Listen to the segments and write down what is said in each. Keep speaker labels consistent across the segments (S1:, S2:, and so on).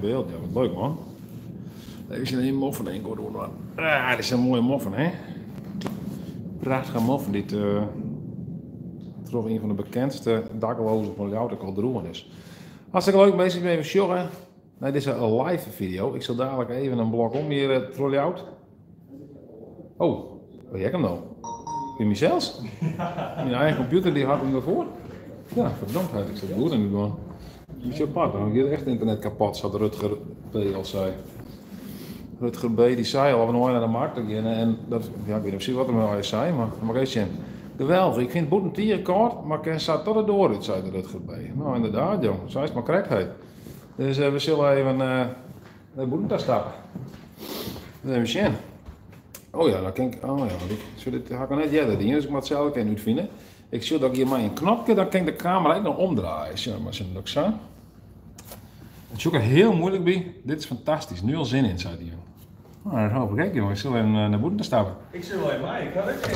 S1: Beeld, ja wat leuk man. Even sjen in moffen in goed oer. Ah, dit is in mooie moffen, hè? Prachtige moffen dy't uh, troch een van de bekendste daklozen fan Ljouwert al droegen is. Hartstikke leuk minsken, even sjogge nei dizze live video. Ik sil dadelijk even in blok om hjir eh, troch Ljouwert. Oh, waar heb ik hem nou? Bij mijzelf? Mijn eigen computer die had hem ervoor. Ja, verdomd, had ik zat goed in gewoon. Een beetje apart, dan gaat echt internet kapot, zoals Rutger B. al zei. Rutger B. die zei al, we nooit naar de markt te gaan. En dat, ja, ik weet niet precies wat er nou zei, maar dat mag ik eens zien. Geweldig, ik vind het een tier kort, maar ik zat tot het door uit, zei de Rutger B. Nou, inderdaad, jong, zo is het maar correct, hey. Dus uh, we zullen even uh, naar de boete stappen. Even zien. Oh ja, dan kan ik. Oh ja, want ik, zo dit had ik al net eerder dien, dus ik moet het zelf even uitvinden. Ik zie dat ik hier maar een knopje, dan kan ik de camera ook nog omdraaien. Zie maar dat ook zo. Het is ook heel moeilijk bij. Dit is fantastisch. Nu al zin in, zei die jongen. Nou, dat hoop ik ook, jongen. Ik zal even eh, naar boeten stappen.
S2: Ik zit wel in mij, ik had er zin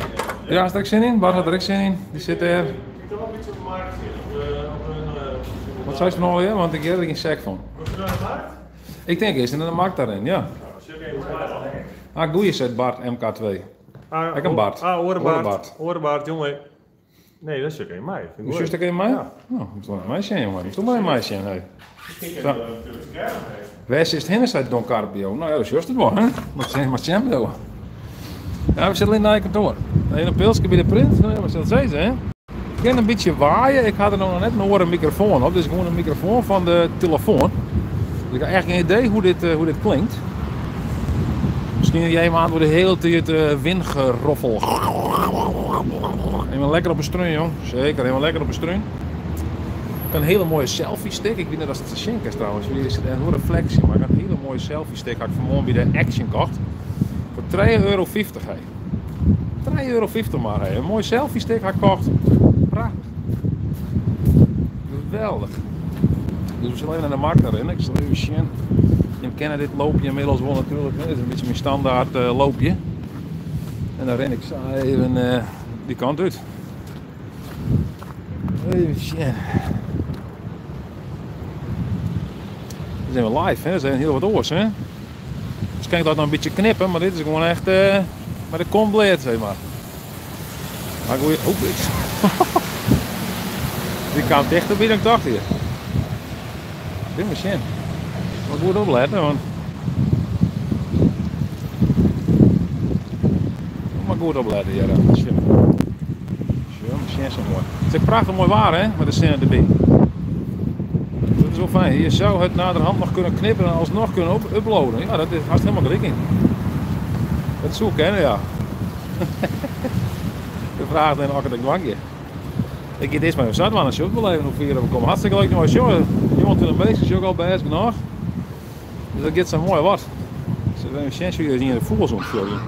S2: in.
S1: Ja, is er ook zin in? Bart had er ook zin in. Die zit er.
S2: Ik kan wel een beetje op de markt zitten. Op de, op een, eh,
S1: Wat zei ze nou alweer? Want ik heb er geen sec van.
S2: Was je naar de markt?
S1: Ik denk eerst naar de markt daarin, ja.
S2: Nou, zit ik even bij.
S1: Ah, goeie, zei Bart MK2.
S2: Ah,
S1: Ik een Bart.
S2: Ah,
S1: Orenbaard.
S2: Orenbaard. Orenbaard, jongen. Nee, dat is ook in mij. Vind ik
S1: Hoe
S2: leuk.
S1: zus ik in mij?
S2: Ja.
S1: Nou, moet wel naar mij zijn, jongen. Moet toch maar naar mij zijn, hey.
S2: Ik kijk
S1: Zo.
S2: even natuurlijk scherm heen.
S1: Waar is het heen, zei Don Carpio. Nou ja, dat is juist het wel, hè? Wat zijn maar zijn bedoelen. Ja, we zitten in het kantoor. Een pilsje bij de print. Nou ja, wat zal het zeggen, hè? Ik kan een beetje waaien. Ik had er nog net een oren microfoon op. Dus gewoon een microfoon van de telefoon. Dus ik heb echt geen idee hoe dit, eh, hoe dit klinkt. Misschien jij maar door de hele tijd uh, windgeroffel. Helemaal lekker op een struin, jong. Zeker, helemaal lekker op een struin. Ik heb een hele mooie selfie stick. Ik weet niet of het te zien is trouwens. Jullie is het echt een reflectie. Maar ik had een hele mooie selfie stick. Had ik vanmorgen bij de Action gekocht. Voor 3,50 euro. Hey. 3,50 euro maar. Hey. Een mooie selfie stick had ik gekocht. Prachtig. Geweldig. Dus we zullen even naar de markt daarin. Ik zal even zien. Je kennen dit loopje inmiddels wel natuurlijk. Dit is een beetje mijn standaard uh, loopje. En dan ren ik zo even uh, die kant uit. Even zien. Dan zijn we live, hè? Dat zijn heel wat oors, hè? Dus kan ik dat nog een beetje knippen, maar dit is gewoon echt uh, maar de compleet, zeg maar. Maar ik oh, Die kwam dichterbij dan ik dacht hier. Dit moet zien. Maar goed opletten, want. Maar goed opletten hier. Zo, zo mooi. Het is prachtig mooi waar, hè? Met de zin erbij. Dat is wel fijn. Je zou het naderhand nog kunnen knippen en alsnog kunnen up uploaden. Ja, dat is haast helemaal gelijk in. Dat zoek, hè? Ja. De vraag dan ook het dwankje. Ik ga eerst maar even zat, want dan wel even hoe vier we komen. Hartstikke leuk, jongens. Jongen, iemand in een beetje, is ook al bij genoeg. Dus dat gaat zo mooi wat. Ze hebben een hier is in de vogels ontvuren.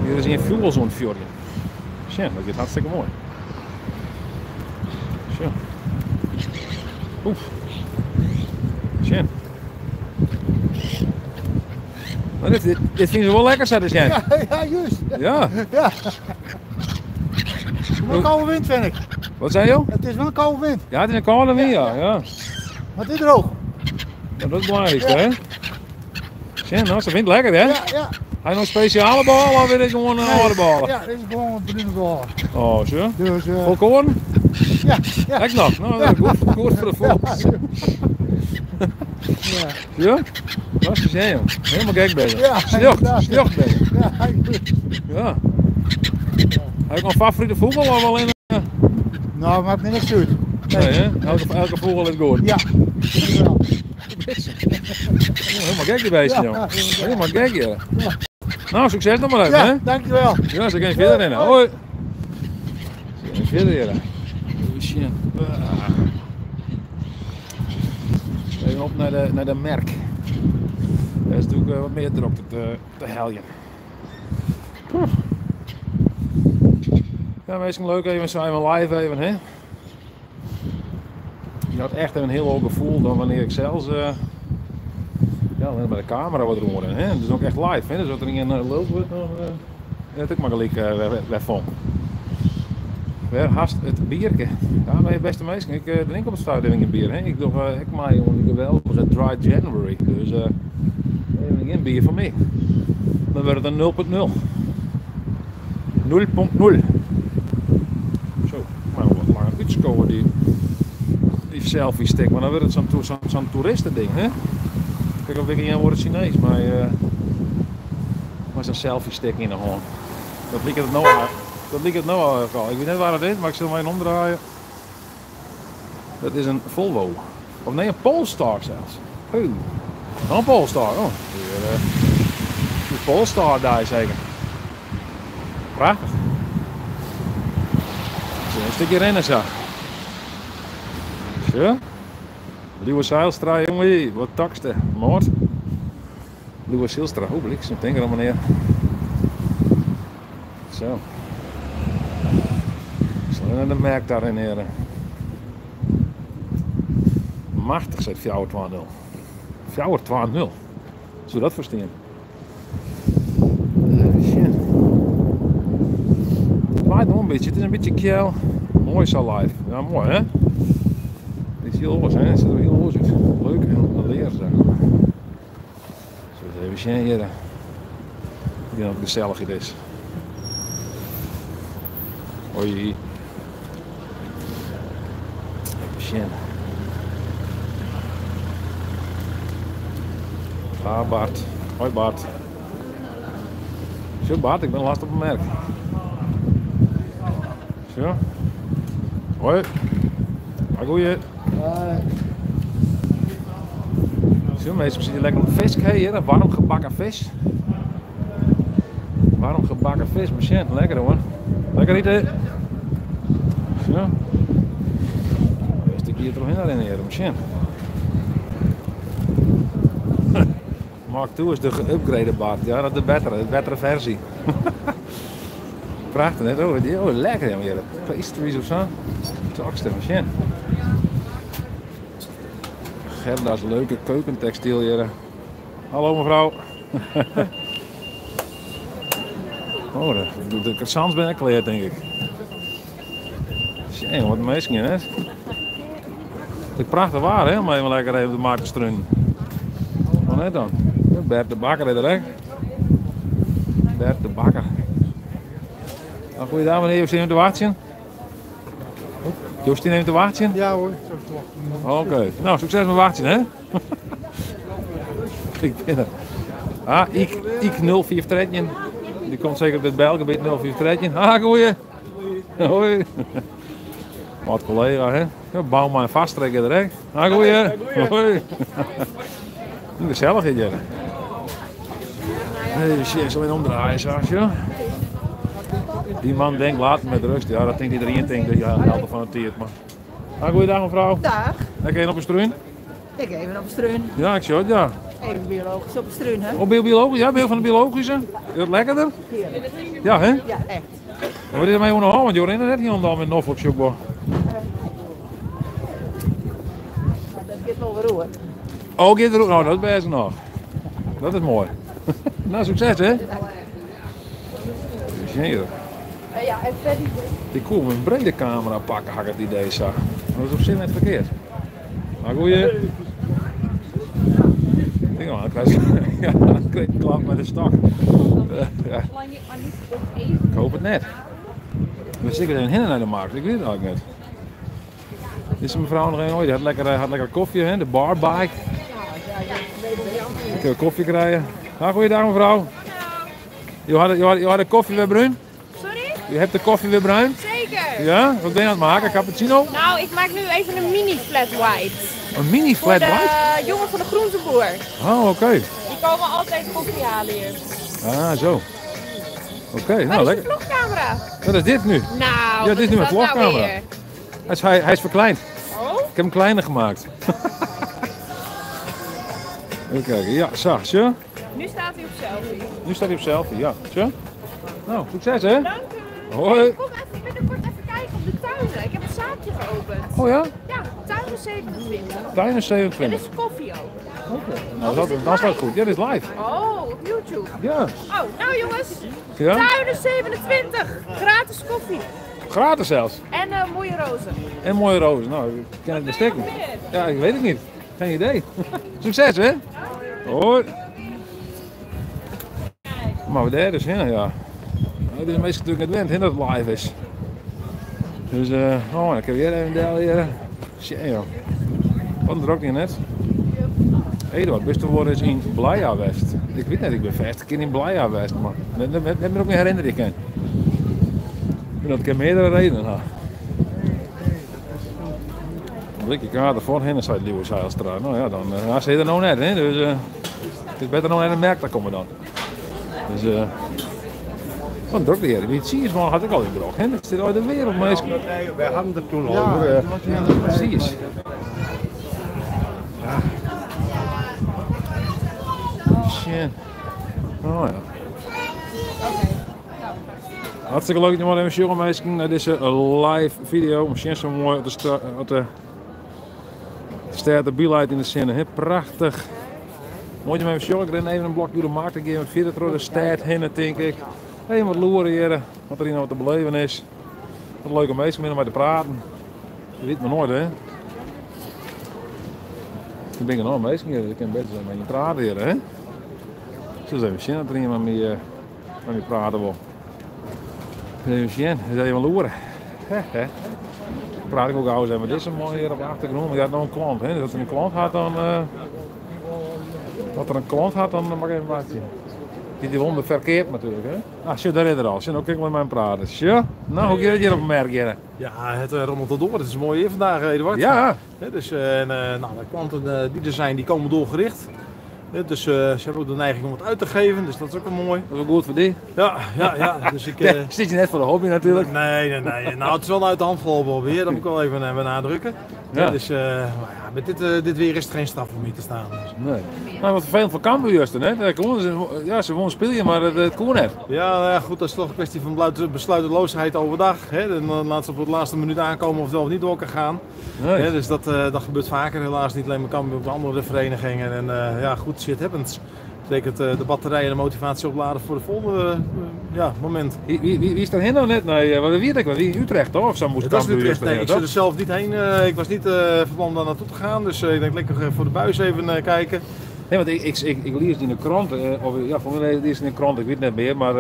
S1: Hier is in vogels ontvuren. Tja, dat gaat hartstikke mooi. Zo. Oef. Tja. Maar dit, dit, dit vinden ze wel lekker, zei de Sjen.
S3: Ja, ja, juist.
S1: Ja.
S3: Ja. Het is wel een koude wind, vind ik.
S1: Wat zei je?
S3: Het is wel een koude wind.
S1: Ja, het is een koude wind, ja. ja.
S3: Maar het is droog.
S1: Ja, dat is het belangrijkste, hè? Sjen, nou, ze vindt het lekker, hè?
S3: Ja, ja.
S1: Hij nog speciale bal of weer gewoon een oude bal?
S3: Ja, dit is gewoon een bruine bal.
S1: Oh, zo.
S3: Dus, uh...
S1: Volkoren?
S3: Ja, ja.
S1: Ik nog. Nou, ja. goed, goed voor de volk.
S3: Ja.
S1: Ja? Dat is gezien, jong. Helemaal gek ben je.
S3: Ja,
S1: Sjocht, sjocht ben je.
S3: Ja,
S1: Ja. Heb ik nog een favoriete vogel of wel in? eh,
S3: Nou, maakt me niks uit.
S1: Nee, hè? Elke, elke vogel is goed.
S3: Ja, wel.
S1: Helemaal gek die beestje,
S3: Ja,
S1: jong.
S3: ja.
S1: Helemaal gek, ja.
S3: Ja.
S1: Nou, succes nog maar even, hè?
S3: Ja, dankjewel.
S1: Ja, ze gaan verder rennen. Hoi. Ze gaan verder rennen. Oh, shit. Even op naar de, naar de merk. Daar is natuurlijk eh, wat meer druk te, te heljen. Oeh. Ja, misschien leuk even zijn we live even, hè? Je had echt een heel hoog gevoel dan wanneer ik zelfs uh, ja, alleen bij de camera wat horen. Hè? Het is ook echt live, hè? Dus wat er in een lult wordt, dan uh, dat ik maar gelijk uh, weg van. Waar haast het bierke? Ja, maar beste mensen, ik drink op het stuit een bier. Hè? Ik doe ik maak jongen die geweldige Was it dry January, dus even gjin bier foar my. Dan wurdt it in 0.0. 0.0. Zo, mar wat langer útskowe dy, dy selfie stick, want dan wurdt it sa'n sa'n sa'n toeristending, hè? Kijk of ik ien oare Sinees mei, uh, mei sa'n selfie stick yn de hân. Dat liket it no al, dat liket it no al al. Ik wit net waar it is, mar ik sil him even omdraaie. Dat is in Volvo. Of nee, in Polestar sels. Oeh, een Polestar. Oh, hier, uh, de Polestar daar zeker. Prachtig. Een stukje rennen zo. Zo. Lieuwe Zijlstra, jongen, wat takste. Moord. Lieuwe Zijlstra, oh, bliksem, denk er meneer. Zo. Ik zal de merk daarin heren. Machtich, seit 420. 420. Soe dat ferstean? Even sjen. Het waait nog een beetje. Het is een beetje kjel. Mooi zo live. Ja, mooi hè? Dit is heel oars hè? Het ziet er heel oars uit. Leuk en leerzaam. Zo even sjen hier. Ik denk dat het gezellig is. Hoi. Even sjen. Ah, Bart. Hoi Bart. Zo Bart, ik ben last op het merk. Zo. Hoi. Goeie. Hoi. Zo, mensen zitten lekker op vis hier, een warm gebakken vis. Warm gebakken vis, machine, lekker hoor. Lekker eten. Zo. Een stukje hier eromheen herinneren, machine. Mark II is de geüpgrade Bart. Ja, dat is de betere, de betere versie. Prachtig, hè? Oh, oh, lekker jongen. Hier. Pastries of zo. Tokste machine. Gerda's leuke keukentextiel hier. Hallo mevrouw. Oh, de, de croissants ben ik klaar, denk ik. Tjee, wat mensen, hè? Het is prachtig waar, hè? Om even lekker even de markt te struinen. Wat net dan? Bert de Bakker is er, hè? Bert de Bakker. Nou, goeiedag meneer, u even te wachten? Joost even te wachten?
S3: Ja hoor.
S1: Oké, nou succes met wachten, hè? Ik ben er. Ah, ik, ik 0413. Die komt zeker op het Belgebied 0413. Ah, goeie. Hoi. Wat collega, hè? Ja, bouw maar een vasttrekker er, hè? Ah, goeie. Hoi. Gezellig hier. Hey, shit, zal ik omdraaien, Saasje? Die man denkt, laat me met rust. Ja, dat denkt iedereen, denkt dat je helft van het tiert. Maar... Ah, goeiedag mevrouw.
S4: Dag.
S1: Lekker even op een struin?
S4: Ik even op een struin.
S1: Ja, ik zie het, ja.
S4: Even biologisch op een struin, hè?
S1: Oh, biologisch? Ja, ben je van de biologische? Is dat lekkerder? Ja, hè?
S4: Ja, echt.
S1: Maar wat is er mee onderhand? Want je hoort net hier dan met nof op zoekboor.
S4: Dat gaat wel weer hoor.
S1: Oh, gaat er ook? Nou, dat is best nog. Dat is mooi. Nou, succes, hè? Hier.
S4: Ja, en verder.
S1: Ik kon een brede camera pakken, had ik het idee zag. Dat is op zich net verkeerd. Maar goeie. Denk maar, dan krijg je, ja, dan krijg je een klap met de stok. Ja. Ik hoop het net. We zitten even heen naar de markt, ik weet het eigenlijk net. Is een mevrouw nog een? Oh, die had lekker koffie, hè? De barbike. Ik wil koffie krijgen. Nou, goeiedag mevrouw. U had, u, had, u had de koffie weer bruin?
S5: Sorry?
S1: U hebt de koffie weer bruin?
S5: Zeker.
S1: Ja? Wat ben je aan het maken? Cappuccino?
S5: Nou, ik maak nu even een mini flat white.
S1: Een mini
S5: Voor
S1: flat
S5: de
S1: white?
S5: jongen van de groenteboer.
S1: Oh, oké.
S5: Die komen altijd koffie halen hier.
S1: Ah, zo. Oké,
S5: Waar
S1: nou
S5: is de
S1: lekker.
S5: vlogcamera?
S1: Wat is dit nu?
S5: Nou,
S1: Ja,
S5: wat
S1: dit is nu
S5: dat
S1: een
S5: nou
S1: vlogcamera.
S5: weer?
S1: Hij is verkleind.
S5: Oh,
S1: Ik heb hem kleiner gemaakt. Even kijken. Ja, zag je?
S5: nu staat hij op selfie.
S1: Nu staat hij op selfie, ja. Zo? Nou, succes hè?
S5: Dank u.
S1: Hoi.
S5: Kom even binnenkort even kijken op de tuinen. Ik heb een zaakje geopend.
S1: Oh ja?
S5: Ja, tuinen 27.
S1: Tuinen
S5: En
S1: 27.
S5: dit is koffie ook.
S1: Nou, dat, dan staat het goed. Ja, dit is live.
S5: Oh, op YouTube.
S1: Ja.
S5: Oh, nou jongens.
S1: Ja?
S5: Tuinen 27. Gratis koffie.
S1: Gratis zelfs.
S5: En mooie rozen.
S1: En mooie rozen. Nou, ik ken het bestikken. Ja, ik weet het niet. Geen idee. Succes, hè? Hoi. Maar we dêr dus hinne, ja. Het is meestal natuurlijk net wend, hè, dat het live is. Dus, oh, dan kun je weer even del hier. Shit, joh. Wat een drok hier net. Eduard, bist du wol ris yn Blija west? Ik wit net, ik bin 50 kear yn Blija west, mar net, net, net mear op my herinnerje kin. Dat kin meardere redenen ha. Blikje kaart derfoar hinne, seit Lieuwe Zijlstra. No ja, dan uh, se er no net, hè? Dus uh, it is better no nei de merk ta komme dan. Dus, uh, wat drok hier. Die tsiisman hat ek al in drok, hè? Dat sit al de wereld, minsken.
S3: Nee, wij hadden het toen
S1: Ja,
S3: over.
S1: precies. Ja. Shit. Oh ja. Hartstikke leuk dat je even sjogge minsken nei dizze live video. Sjen sa moai op de stêd derby leit yn de sinne. He, prachtich. Moai dat je even sjogge. Ik rin even in blokje oer de markt. Ik gean wat fierder troch de stêd hinne, tink ik. Even wat loeren hjir, wat der hjir no te beleven is. Wat leuke minsken binne om mei te praten. Je wit mar noait, hè. Der binne genôch minsken hjir, dus ik kin better mei je prate hjir, hè. Sil even sjen oft der ien mei my, mei my prate wol. Even sjen, even loeren. Praat ik ook gau eens met dizze man hjir op de achtergrûn, want hy hat no in klant, hè. Dus as er in klant hat, dan... As er in klant hat, dan moat ik even wachtsje. Dy't dy wol de ferkeap natuerlik, hè. Ah, sjoch, dêr is er al. Sjoch, no kin ik wol mei him prate. Sjoch, no, hoe giet it hjir op 'e merk hjir?
S2: Ja, het rommelt al door. Het is een mooi weer vandaag, Eduard.
S1: Ja.
S2: Dus, en, nou, de klanten die er zijn, die komen doelgericht. Dus ze hebben ook de neiging om het uit te geven, dus dat is ook wel mooi.
S1: Dat is wel goed voor die.
S2: Ja, ja, ja. Dus ik,
S1: Zit je net voor de hobby natuurlijk.
S2: Nee, nee, nee. Nou, het is wel uit de hand gelopen hobby, dat moet ik wel even benadrukken.
S1: Ja.
S2: Dus, maar ja, met dit weer is het geen straf om hier te staan. Dus.
S1: Nee. Nou, wat vervelend voor Cambuur juist, hè? Daar konden ze, ja, ze wonnen spelen, maar het kon net.
S2: Ja, nou ja, goed, dat is toch een kwestie van besluiteloosheid overdag. Hè? En dan laat ze op het laatste minuut aankomen of het wel of niet door kan gaan.
S1: Nee.
S2: Hè, dus dat gebeurt vaker helaas, niet alleen met Cambuur, ook bij andere verenigingen. En ja, goed, shit happens. Dat betekent de batterij en de motivatie opladen voor het volgende moment.
S1: Wie is daarheen nou net? Nee, wat weet ik wel. Wie in Utrecht toch? Of zo moest
S2: Het was
S1: Cambuur
S2: Utrecht,
S1: eerst
S2: nee, ik
S1: heen,
S2: zit er zelf niet heen. Ik was niet van plan daar naartoe te gaan. Dus ik denk lekker voor de buis even kijken.
S1: Nee, want ik lees in de krant, of, ja, voor mij lees in de krant, ik weet het net meer, maar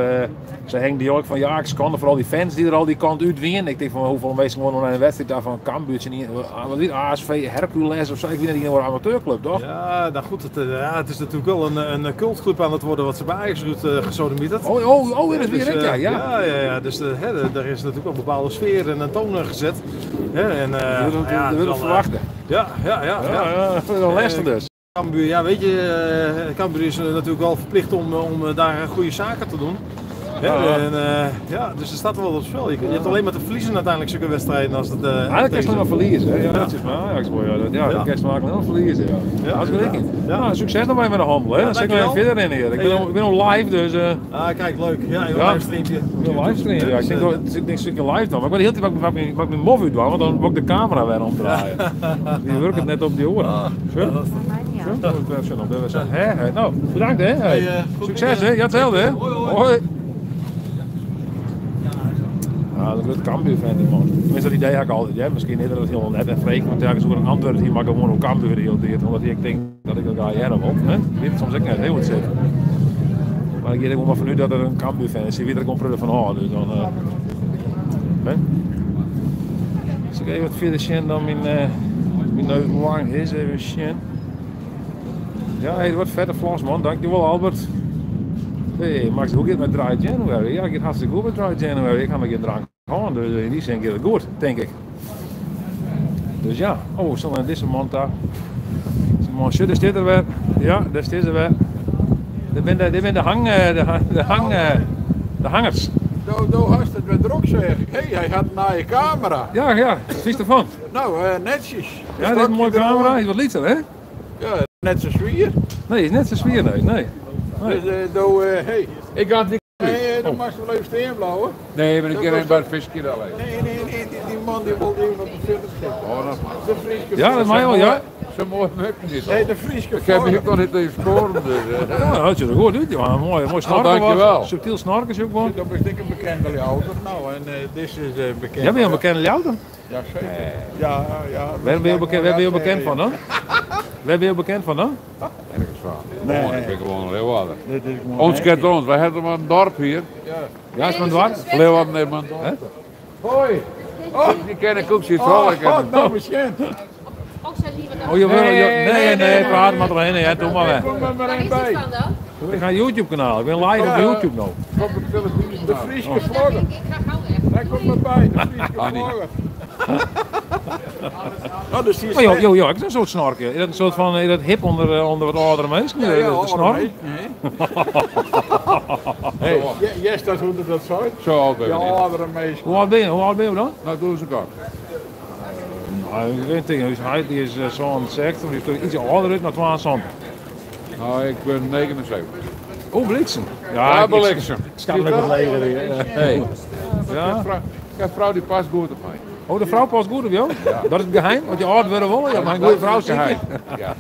S1: ze hangt die ook van, ja, ik schande vooral die fans die er al die kant uit winnen. Ik denk van, hoeveel mensen gewoon naar een wedstrijd daar van Cambuur, niet, wat is het, ASV Hercules of zo, ik weet niet, een amateurclub, toch?
S2: Ja, nou goed, het is natuurlijk wel een cultclub aan het worden wat ze bij Ajax doet gesodemieterd.
S1: Oh, oh, oh, dat is weer
S2: Dus,
S1: ik, ja, ja.
S2: Ja, ja, ja, dus hè, daar is natuurlijk wel een bepaalde sfeer en een toon gezet. Hè, en,
S1: Dat willen we
S2: ja,
S1: dat willen we
S2: wel,
S1: verwachten.
S2: Ja, ja, ja,
S1: Ja,
S2: ja.
S1: ja, dat is wel lastig dus.
S2: Cambuur, ja, weet je, Cambuur is natuurlijk wel verplicht om daar goede zaken te doen. Hè,
S1: Ja.
S2: en ja, dus er staat wel op het spel. Je hebt alleen maar te verliezen uiteindelijk zulke wedstrijden als dat
S1: Eigenlijk is het
S2: tegen
S1: maar verliezen, hè? Ja,
S2: Ja.
S1: dat is maar Ajax, boy. Ja, dat, ja,
S2: Ja.
S1: dat kan je maar alleen verliezen, ja.
S2: Ja,
S1: Ja, hartstikke leuk.
S2: ja.
S1: Nou, succes nog maar met de handel, hè.
S2: Ja,
S1: Dan zit ik nog even
S2: dankjewel.
S1: verder in hier. Ik
S2: Hey,
S1: ben al live, dus,
S2: Ah, kijk, leuk. Ja, een
S1: Ja.
S2: livestreampje.
S1: Een livestream, ja. Ik denk, wel, ik denk stukje live dan. Maar ik ben de hele tijd wat ik mijn mof uit doe, want dan moet ik de camera weer omdraaien. Die werkt het net op die oren. Zo?
S2: Ja, dat is
S1: Zo? Zo, dan ben we zo. Hè, hè. Nou, bedankt hè. Hey.
S2: Hey, goed
S1: Succes hè,
S2: weekend.
S1: ja hetzelfde hè.
S2: Hoi, hoi.
S1: Hoi. Ja, dat is een Cambuur fan die man. Tenminste, dat idee had ik altijd. Hè. Misschien is dat het helemaal net en Freek, want telkens hoe een antwoord hier, maar gewoon op Cambuur de hele tijd, omdat ik denk dat ik dat ga jaren op. Hè. Ik weet het soms ook net, hè, hoe het zit. Maar ik weet ook maar van nu dat er een Cambuur fan is, die weet er gewoon prullen van oh, dus dan. Hè? Dus ik even wat verder zien dan mijn neus lang is, even zien. Ja, hey, het wordt verder vlas man, dankjewel Albert. Hey Max, hoe gaat het met Dry January? Ja, het gaat hartstikke goed met Dry January. Ik ga nog geen drank gaan, dus in die zin gaat het goed, denk ik. Dus ja, oh, zo naar deze man daar. Deze man, shit, daar zit er weer. Ja, daar zit er weer. Dit zijn de, dit zijn de, hang, de, hang, de, hang, de hangers.
S6: Do hast het met drok, zeg ik. Hé, hij gaat naar je camera.
S1: Ja, ja, wat is ervan?
S6: Nou, netjes.
S1: Ja, dit is een mooie camera. Is wat lieter, hè?
S6: Ja, net zo zwier.
S1: Nee, is net zo zwier, nee. Nee. Nee.
S6: Dus do, hey.
S7: Ik had niet.
S6: Nee, dan mag je wel even steen blauwen.
S7: Nee, maar ik
S6: Dat
S7: ken
S6: was
S7: hem bij het visje alleen.
S6: Nee, nee, nee, die man die wil even op de film zitten.
S7: Oh, dat mag.
S6: De Frieske
S1: Ja, dat mag wel, ja.
S7: Zo'n mooi mukje is
S6: Nee, de Frieske
S7: Ik heb
S6: vorm.
S7: hier nog niet even scoren, dus.
S1: Ja, dat had je er goed uit. Ja, mooi, mooi snorken.
S7: Oh, dankjewel.
S1: was. Subtiel snorken is ook wel.
S6: Dat is ik een bekende Ljouwer. Nou, en dit is bekend.
S1: Jij bent een bekende Ljouwer?
S6: Ja, zeker. Ja, ja.
S1: Waar ben je bekend, waar ben je bekend van dan? Wêr binne jo bekend fan dan?
S7: Ergens fan. Nee. Ik bin gewoan in Leeuwarder.
S6: Dit is gewoan
S7: Ons kent ons. Wij hebben maar een dorp hier.
S1: Ja, is fan it doarp?
S7: Leeuwarden heeft maar een dorp. Hoi. Oh, die ken ik ook. Zit
S6: Oh,
S7: vrolijk.
S6: oh, nou misschien.
S1: Oh, je wil, je, nee, nee, praat maar doorheen. Ja, doe maar weg.
S6: Kom er maar
S5: Waar
S6: een
S5: is dit
S6: bij.
S5: van dan?
S1: Ik ga een YouTube kanaal. Ik ben live op
S6: Ja.
S1: YouTube nou.
S7: Kom op de televisie.
S6: De
S7: staan.
S6: Friese
S5: Dat
S6: vlogger.
S5: denk ik, ik ga gauw weg.
S6: Daar komt maar bij, de Friese
S7: Ah, nee.
S6: vlogger. Oh, dus die is
S1: Maar joh, joh, joh, ik is een soort snorken. Is dat een soort van, is dat hip onder, onder wat oudere mensen?
S6: Ja,
S1: Ja,
S6: ja,
S1: de
S6: allemaal
S1: snorren?
S6: mee, hè.
S7: Hey,
S6: Jij staat hoe dat zo.
S7: zo oud ben
S6: Ja,
S7: ik niet.
S6: oudere mensen.
S1: Hoe oud ben je? Hoe oud ben je dan?
S7: Nou, doe eens een kort.
S1: Nou, ik weet niet. Dus hij die is zo'n 60, die is toch iets ouder, maar 72.
S7: Nou, ik ben 79.
S1: Oh, bliksem.
S7: Ja,
S1: ik-
S7: bliksem.
S1: Ik schat me ook wat leger hier. Ja.
S7: Hey.
S1: Ja.
S7: Ik heb vrouw die past goed op mij.
S1: Oh, de vrouw past goed op jou? Dat is het geheim? Want je oud worden willen, ja, maar een goede vrouw
S7: Dat is
S1: zie
S7: het
S1: je.
S7: geheim. Ja.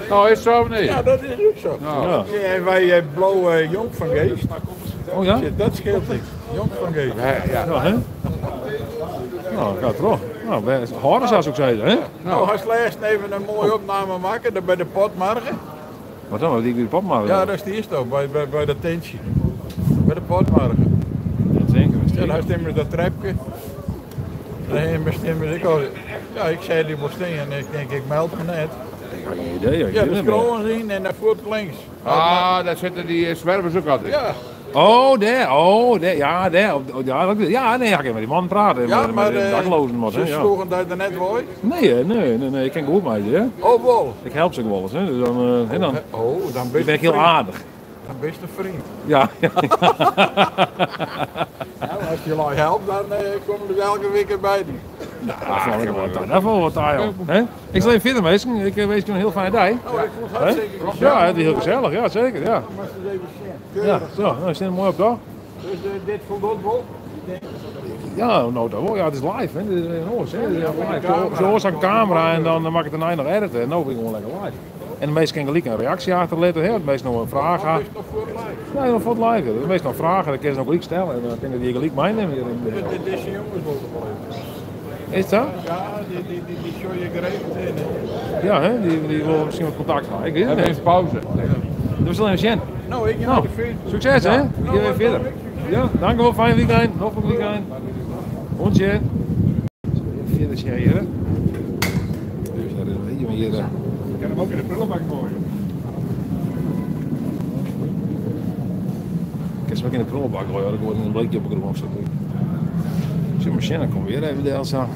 S7: Nou, is het zo of niet?
S6: Ja, dat is ook zo.
S7: Nou.
S1: Ja.
S6: Ja, en wij blauwe jong van geest.
S1: Oh ja?
S6: Ja, Dat scheelt niks. Jong van geest.
S7: Ja, ja.
S1: Ja, hè? Nou, gaat toch. Nou, best. Harder zou ik zeggen, hè?
S6: Nou, als laatst even een mooie opname maken, daar bij de potmarge.
S1: Wat dan? Wat die ik de pop maar.
S6: Ja, dat is de eerste ook, bij dat tentje. Bij de potmarge.
S1: Dat zeker.
S6: Ja, daar is immers dat trapje. Daar immers immers ik al. Ja, ik zei die moest in en ik denk, ik meld me net.
S1: Ik had geen idee. Ik
S6: Ja,
S1: weet
S6: de
S1: het niet meer.
S6: scrollen zien en naar voet links.
S7: Ah, daar zitten die zwervers ook altijd.
S6: Ja,
S1: Oh, daar. Oh, daar. Ja, daar. Ja, dat- ja, nee, ja, ik kan met die man praten.
S6: ja
S1: met,
S6: maar
S1: met de daklozen, maar,
S6: ze
S1: hè, ja.
S6: sloegen daar net mooi.
S1: Nee, hè, nee, nee, nee, ik ken goed met je, hè.
S6: Oh, wel.
S1: Ik help ze ook wel eens, hè. Dus dan, hè, dan
S6: Oh, dan ben je
S1: ben ik heel
S6: vriend.
S1: aardig.
S6: Dan ben je een vriend.
S1: Ja, ja.
S6: Nou, als je lui helpt, dan komen er elke week bij die.
S1: Dat valt ik wel wat daar valt wat daar, joh. Hè? Ik zal even verder, meesten. Ik wens je een heel fijne dag.
S6: Nou, ik vond het
S1: Hè?
S6: hartstikke gezellig.
S1: Ja, het is heel gezellig. Ja, zeker. Ja.
S6: Maar eens even zien.
S1: Ja, zo. Nou, zit mooi op toch?
S6: Dus dit voldoet wel.
S1: Ja, nou, dat wel. Ja, het is live, hè. Dit is een oors, hè. Dit is live. Zo oors aan camera en dan mag ik het daarna nog editen. En nou ben ik gewoon lekker live. En de meesten kunnen gelijk een reactie achterlaten, hè. De meesten nog een vraag
S6: Wat
S1: hebben.
S6: is nog voor live?
S1: Ja, nog voor het live. De meesten nog vragen, dan kunnen ze nog gelijk stellen. En dan kunnen die gelijk meenemen hier in de-
S6: Dit is jongens wel te beleven.
S1: Is dat?
S6: Ja, die show je geregeld in. hè.
S1: Ja, hè? Die wil misschien wat contact maken. Ik weet het
S7: Hebben
S1: niet.
S7: even pauze.
S1: Dat is alleen een
S6: Nou, ik ga
S1: Nou,
S6: naar de fiets.
S1: succes hè?
S6: Nou,
S1: Hier weer
S6: wat
S1: verder.
S6: dan?
S1: Ja, dank u wel. Fijn weekend. Nog een weekend. Hondje. Verder zijn hier. hè? Dus dat is een beetje meer.
S6: Ik kan hem ook in de prullenbak gooien.
S1: Ik heb ze ook in de prullenbak gooien. hoor. Ik word een blikje op de grond of zo. Zo'n machine komt weer even de Elsa.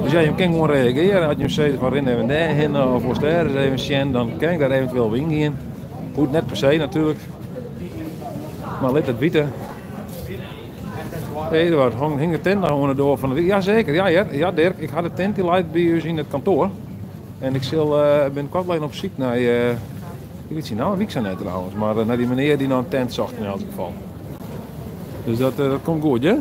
S1: Dus ja, je kan gewoon reageren. Als je hem zegt van rin even daarheen of voor sterren even zien, dan kan ik daar eventueel wing in. Goed, net per se natuurlijk. Maar let het weten. Hey, Eduard, hing de tent nou onder door van de week? Jazeker, ja, ja, ja Dirk, ik had de tent die lijkt bij u in het kantoor. En ik zal, ben kort op zoek naar, ik weet niet nou, wie ik zijn net trouwens, maar naar die meneer die nou een tent zocht in elk geval. Dus dat komt goed, hè?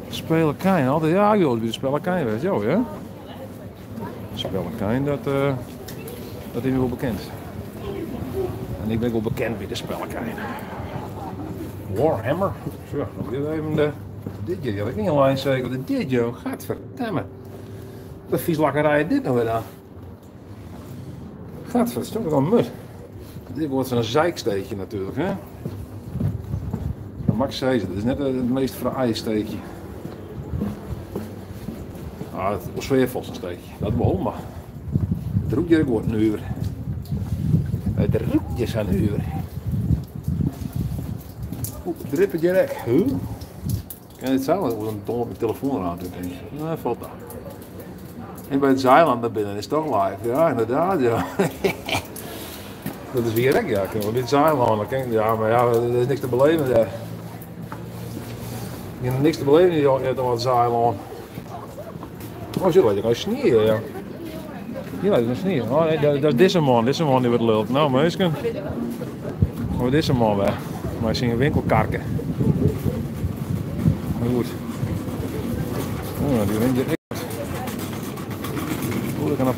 S1: Spelen Kein, altijd, ja, ik wil bij de Spelen Kein wezen, jo, hè? Spelen Kein, dat is me wel bekend. En ik ben wel bekend bij de Spellen Kein. Warhammer. Zo, nog weer even de DJ. Had ik niet online zeker. De DJ, gadverdamme. Wat vies lakkerij dit nou weer aan. Gadverdamme, toch wel een mut. Dit wordt zo'n zeiksteekje natuurlijk, hè. Dat mag ik zeggen, dit is net het meest fraaie steekje. Ah, het was sfeervol zo'n steekje. Dat wel, maar het roekje wordt nu weer. Het roekje zijn nu weer. Oeh, het drippetje direct. Huh? Kan je het zo? Dat was een dom op mijn telefoon aan toe, denk ik. Nou, valt daar. En bij het Zeiland daar binnen is toch live. Ja, inderdaad, ja. Dat is weer rek, ja. Ik kan dit Zeiland, dan kan ik, ja, maar ja, er is niks te beleven daar. Je hebt niks te beleven in het Zeiland. Oh, zo lijkt het sneeuw, ja. Hier lijkt het een sneeuw. Oh, nee, dat is deze man. Deze man die wordt lult. Nou, meisje. Oh, deze man weg. Maar hij een winkelkarken. Maar goed. Oh, die rent je echt. Oeh, ik kan een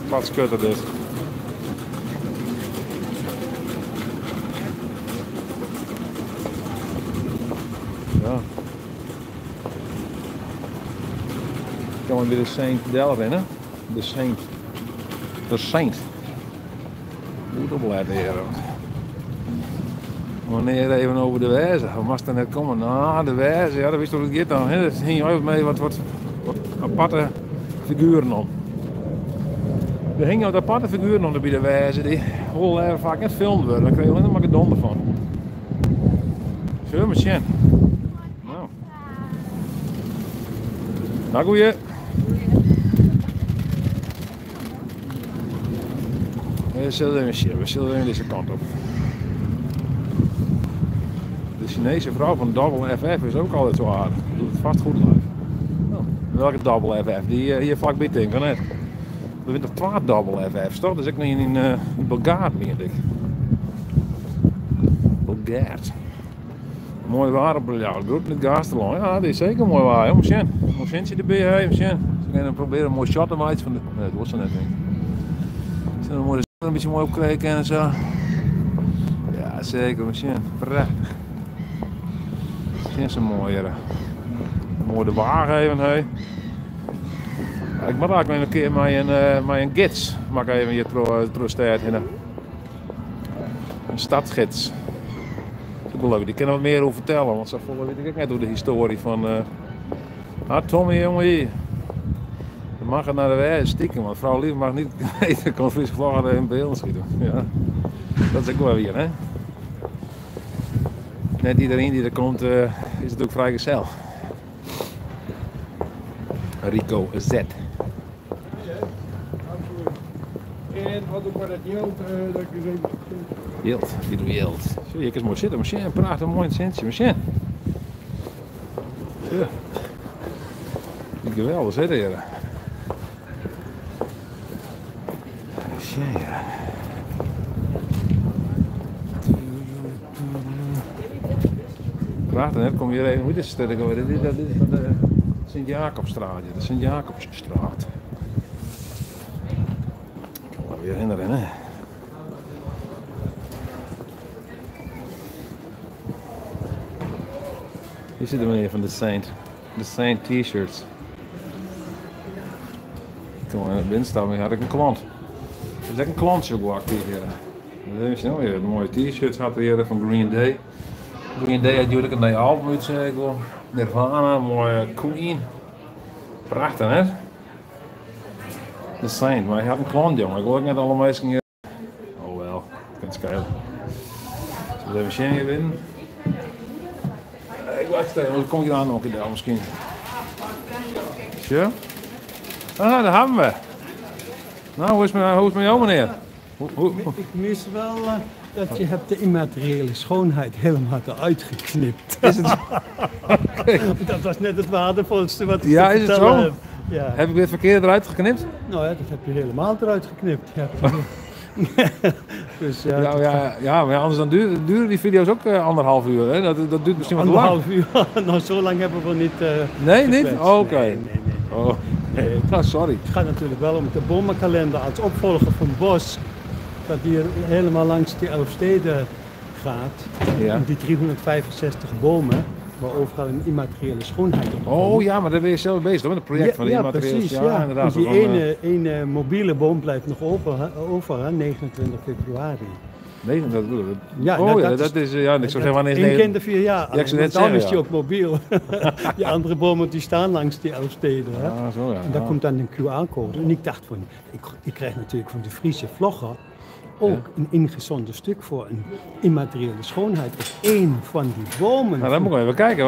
S1: apart schutter dit. Ja. moai by de Saint delrinne. De Saint. De Saint. Goed opletten hjir. Wannear even over de Weaze. We moasten net komme. Nou, de Weaze, ja, dat wist hoe it giet dan. Hè? Dat hing altijd mee wat, wat, wat aparte figuren om. Er hingen wat aparte figuren om by de Weaze. Die wol faak net filmd wurde. Daar krijg je alleen maar gedonder van. Zullen we maar sjen. Nou. Nou, goeie. We zullen even zien. We zullen even deze kant op. De Chinese vrouw van Double FF is ook altijd zo aardig. Doet het vast goed live. Oh, welke Double FF? Die hier vlakbij denk ik net. Er zijn nog 12 Double FF's, toch? Dat is ook nog in Bulgaar, meen ik. Bulgaar. Mooi waar op jou. Goed met Gaasterland. Ja, dat is zeker mooi waar. Jongens, Mooi ventje erbij, hè, jongens. Ze gaan proberen een mooi shot te maken van de. Nee, dat wordt zo net niet. Ze een mooie een beetje mooi opkweken en zo. Ja, zeker, misschien. Prachtig. Misschien is een mooiere. Mooi de wagen even, hè. Ja, ik moet eigenlijk nog een keer met een gids. Maak even hier tro stad heen. Een stadsgids. Dat is ook wel leuk. Die kunnen wat meer over vertellen, want zo volle weet ik ook net hoe de historie van. Ah, Tommy, jongen, hier. Je mag het naar de wijze stiekem, want vrouw Lief mag niet weten, kan Fries vlaggen in beeld schieten. Ja. Dat is ook wel weer, hè? Net iedereen die er komt, is natuurlijk vrijgezel. Rico Z.
S6: Ja, absoluut. En wat ook maar dat geld, dat ik eens even...
S1: Jild, die doet jild. Zie je, ik is mooi zitten. Machine, praat een mooi centje. Machine. Ja. Geweldig zitten hier. Machine, ja. Prachtig, hè? Kom hier even. Hoe is het? Dit is, dat is van de Sint-Jacobsstraat. De Sint-Jacobsstraat. Ik kan me weer herinneren, hè? Hier zit de meneer van de Saint. De Saint t-shirts. Toen we binnen staan, had ik een klant. Dat is echt een klantje ook actief hier. Dat is nou weer. Mooie t-shirts had hij hier van Green Day. Green Day had natuurlijk een nieuw album uit, zeg ik wel. Nirvana, mooie Queen. Prachtig, hè? De Saint, maar hij had een klant, jongen. Ik hoor ook net alle mensen hier. Oh wel, het kan schelen. Zullen we even zien hier binnen? Ik wacht even, dan kom ik daar nog een keer daar misschien. Zo. Ah, daar hebben we. Nou, hoe is het met jou, meneer?
S8: Ik mis wel dat je hebt de immateriële schoonheid helemaal eruit geknipt.
S1: Is het zo? Okay.
S8: Dat was net het waardevolste wat ik
S1: Ja,
S8: te
S1: is het
S8: vertellen
S1: zo?
S8: heb. Ja.
S1: Heb ik weer verkeerd eruit geknipt?
S8: Nou ja, dat heb je helemaal eruit geknipt. Ja. Dus, ja,
S1: Ja,
S8: dat
S1: ja, ja, maar ja, anders dan duren die video's ook anderhalf uur. Hè? Dat duurt misschien wat te lang.
S8: Anderhalf uur? Nou, zo lang hebben we niet
S1: Nee, niet?
S8: gekletst.
S1: Oh, oké.
S8: Nee, nee, nee.
S1: Oh.
S8: Nee.
S1: Nou, sorry.
S8: Het gaat natuurlijk wel om de bomenkalender als opvolger van Bos. Dat hier helemaal langs die 11 steden gaat.
S1: Ja.
S8: En die 365 bomen, waar overal een immateriële schoonheid op
S1: Oh
S8: komt.
S1: ja, maar daar ben je zelf bezig, toch? Met het project
S8: Ja,
S1: van de
S8: ja,
S1: immateriële
S8: precies,
S1: ja,
S8: ja.
S1: inderdaad.
S8: En die
S1: Van,
S8: ene mobiele boom blijft nog over, hè, 29 februari.
S1: Nee, dat bedoel ik.
S8: Ja,
S1: oh,
S8: nou,
S1: ja,
S8: dat
S1: dat
S8: is
S1: is, ja, ik zou zeggen, wanneer is
S8: één keer
S1: negen-
S8: in de 4 jaar.
S1: Ja, ik zou net
S8: Want dan
S1: zeggen,
S8: is die
S1: ja.
S8: ook mobiel. Die andere bomen die staan langs die 11 steden. Hè.
S1: Ah, zo, ja.
S8: En daar
S1: Ah.
S8: komt dan een QR-code. En ik dacht van, ik krijg natuurlijk van de Friese vlogger ook een ingezonden stuk voor een immateriële schoonheid op één van die bomen.
S1: Nou, dan moet ik even kijken.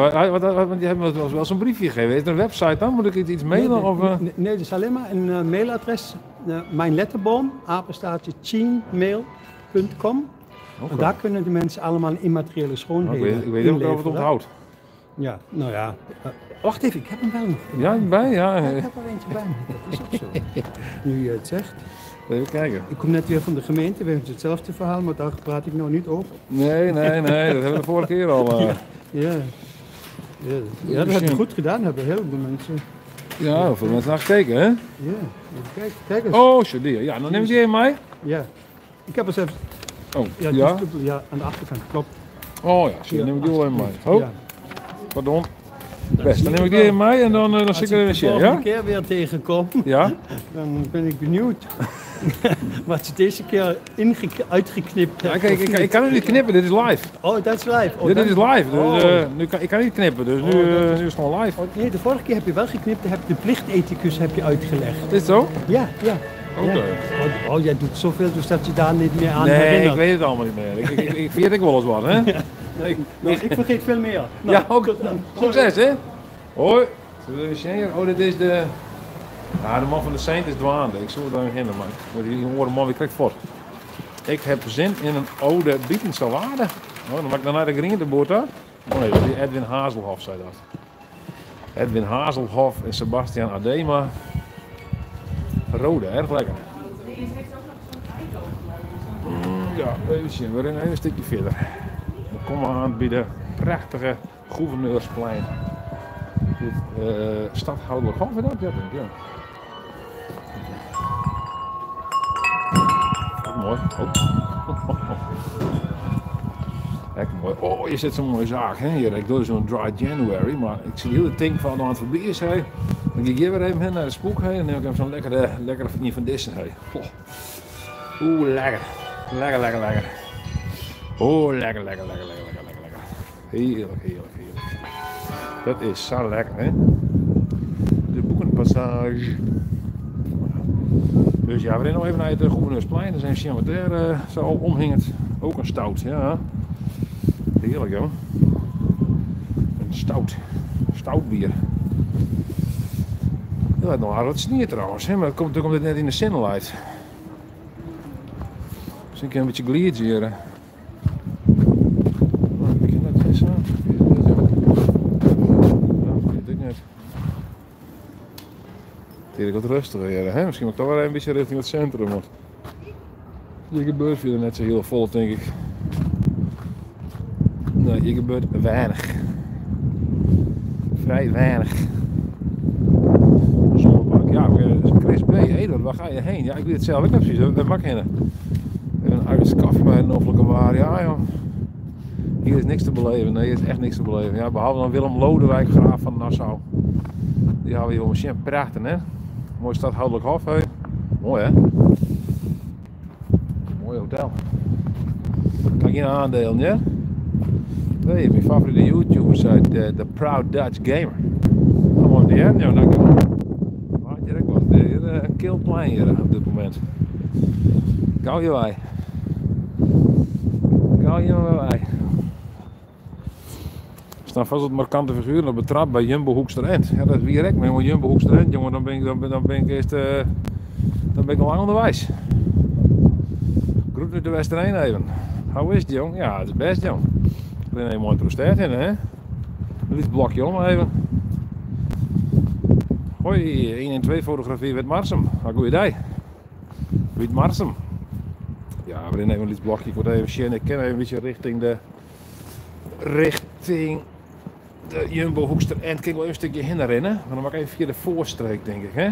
S1: Want die hebben me wel zo'n briefje gegeven. Is er een website dan? Moet ik iets mailen?
S8: Nee,
S1: of?
S8: nee, nee, het is alleen maar een mailadres. Mijn letterboom, apenstaartje, gmail punt com.
S1: Oké.
S8: En daar kunnen de mensen allemaal immateriële schoonheden
S1: Nou, ik weet ook wel wat het
S8: inleveren.
S1: onthoudt.
S8: Ja, nou ja. Wacht even, ik heb hem wel nog.
S1: Ja, bij? Ja.
S8: Ja, ik heb er eentje bij me. Dat is ook zo. Nu je het zegt.
S1: Even kijken.
S8: Ik kom net weer van de gemeente, we hebben hetzelfde verhaal, maar daar praat ik nou niet over.
S1: Nee, nee, nee, dat hebben we de vorige keer al.
S8: Ja, ja. Ja, ja, dat heb je goed gedaan, hebben heel veel mensen.
S1: Ja, heel veel mensen naar gekeken, hè?
S8: Ja, even kijken, kijk eens.
S1: Oh, Shadia. Ja, dan neem ik die even mee.
S8: Ja. Ik heb eens even...
S1: Oh,
S8: Ja, die
S1: ja.
S8: is dubbel, ja, aan de achterkant, klopt.
S1: Oh ja, zie, dan neem ik die wel even mee. Oh,
S8: Ja.
S1: pardon. Best, dan nim ik dy even mei en dan, dan sil ik der even sjen,
S8: Als
S1: ja?
S8: ik de volgende keer weer tegenkom,
S1: Ja?
S8: dan ben ik benieuwd wat ze deze keer uitgeknipt
S1: Ja,
S8: hebben.
S1: kijk, ik kan nu niet knippen, dit is live.
S8: Oh, dat is live. Oh,
S1: Dit, dit is live, dus
S8: Oh.
S1: nu kan, ik kan niet knippen, dus nu,
S8: Oh, dat
S1: nu is het gewoon live.
S8: Oh, nee, de vorige keer heb je wel geknipt, dan heb je de plichtethicus heb je uitgelegd.
S1: Is het zo?
S8: Ja, ja.
S1: Oké.
S8: Ja. Oh, oh, jij doet zoveel, dus dat je daar niet meer aan
S1: Nee,
S8: herinnert.
S1: ik weet het allemaal niet meer. Ik vergeet ik wel eens wat, hè?
S8: Nee, nou, ik vergeet veel meer. Nou,
S1: Ja, ook.
S8: tot dan.
S1: Succes, hè? Hoi. Zullen we even zien? Oh, dit is de... Ja, de man van de Saint is dwaande. Ik zoek het daar heen, maar die horen man weer krijgt voort. Ik heb zin in een oude bietensalade. Oh, dan maak ik daarna de groenteboer daar. Oh nee, dat is Edwin Hazelhoff, zei dat. Edwin Hazelhoff en Sebastian Adema. Rode, erg lekker. Ja, even zien. We rennen even een stukje verder. We komen aan bij de prachtige Gouverneursplein. Dit stadhouderlijk hof, is dat? Ja, denk ik, ja. Ook mooi. Oh. Lekker mooi. Oh, je zit zo'n mooie zaak. Hè? Hier, ik doe zo'n dry January, maar ik zie de hele ding van aan het voorbij is. Hè. Dan ga ik hier weer even heen naar de spoek heen en dan neem ik even zo'n lekkere, lekkere van van Dissen. Hè. Oh. Oeh, lekker. Lekker, lekker, lekker. Oh, lekker, lekker, lekker, lekker, lekker, lekker, lekker. Heerlijk, heerlijk, heerlijk. Dat is zo lekker, hè? De boekenpassage. Dus ja, we rennen nog even naar het Gouverneursplein. Daar zijn zien wat daar zo al omhingend. Ook een stout, ja. Heerlijk, joh. Een stout. Stout bier. Dat lijkt nog aardig wat sneeuw trouwens, hè? Maar dat komt natuurlijk omdat het net in de zon lijkt. Misschien een beetje glied hier. hè. Oh, ik ken dat eens, hè. Ja, weet ik niet. Het is wat rustiger hier, hè? Misschien moet ik toch wel een beetje richting het centrum. Want hier gebeurt verder net zo heel vol, denk ik. Nee, hier gebeurt weinig. Vrij weinig. Zonnebank, ja, Chris B. Eduard, waar ga je heen? Ja, ik weet het zelf ook niet precies. Waar mag ik heen? Even een Irish koffie met een noffelijke waar. Ja, joh. Hier is niks te beleven. Nee, hier is echt niks te beleven. Ja, behalve dan Willem Lodewijk, graaf van Nassau. Die hebben we hier om een prachtig, hè? Mooi stadhoudelijk hof, hè? Mooi, hè? Mooi hotel. Kan ik geen aandelen, ja? Nee, mijn favoriete YouTuber zei de Proud Dutch Gamer. Kom op, die hè? Ja, dank je wel. Waar direct was hier, een kil plein hier op dit moment. Gauw je wij. Gauw je wij. Er staan vast wat markante figuren op de trap bij Jumbo Hoekster End. Ja, dat is weer ik, maar jongen, Jumbo Hoekster End, jongen, dan ben ik eerst, dan ben ik al lang onderwijs. Groet uit de Westereen even. Hoe is het, jong? Ja, het is best, jong. Ik ben even mooi protest in, hè? Een lief blokje om even. Hoi, 1 en 2 fotografie Witmarsum. Nou, goeie Witmarsum. Ja, we nemen even een lief blokje. Ik word even zien. Ik ken even een beetje richting de Jumbo Hoekster End. Kijk wel even een stukje heen rennen. Maar dan mag ik even via de voorstreek, denk ik, hè?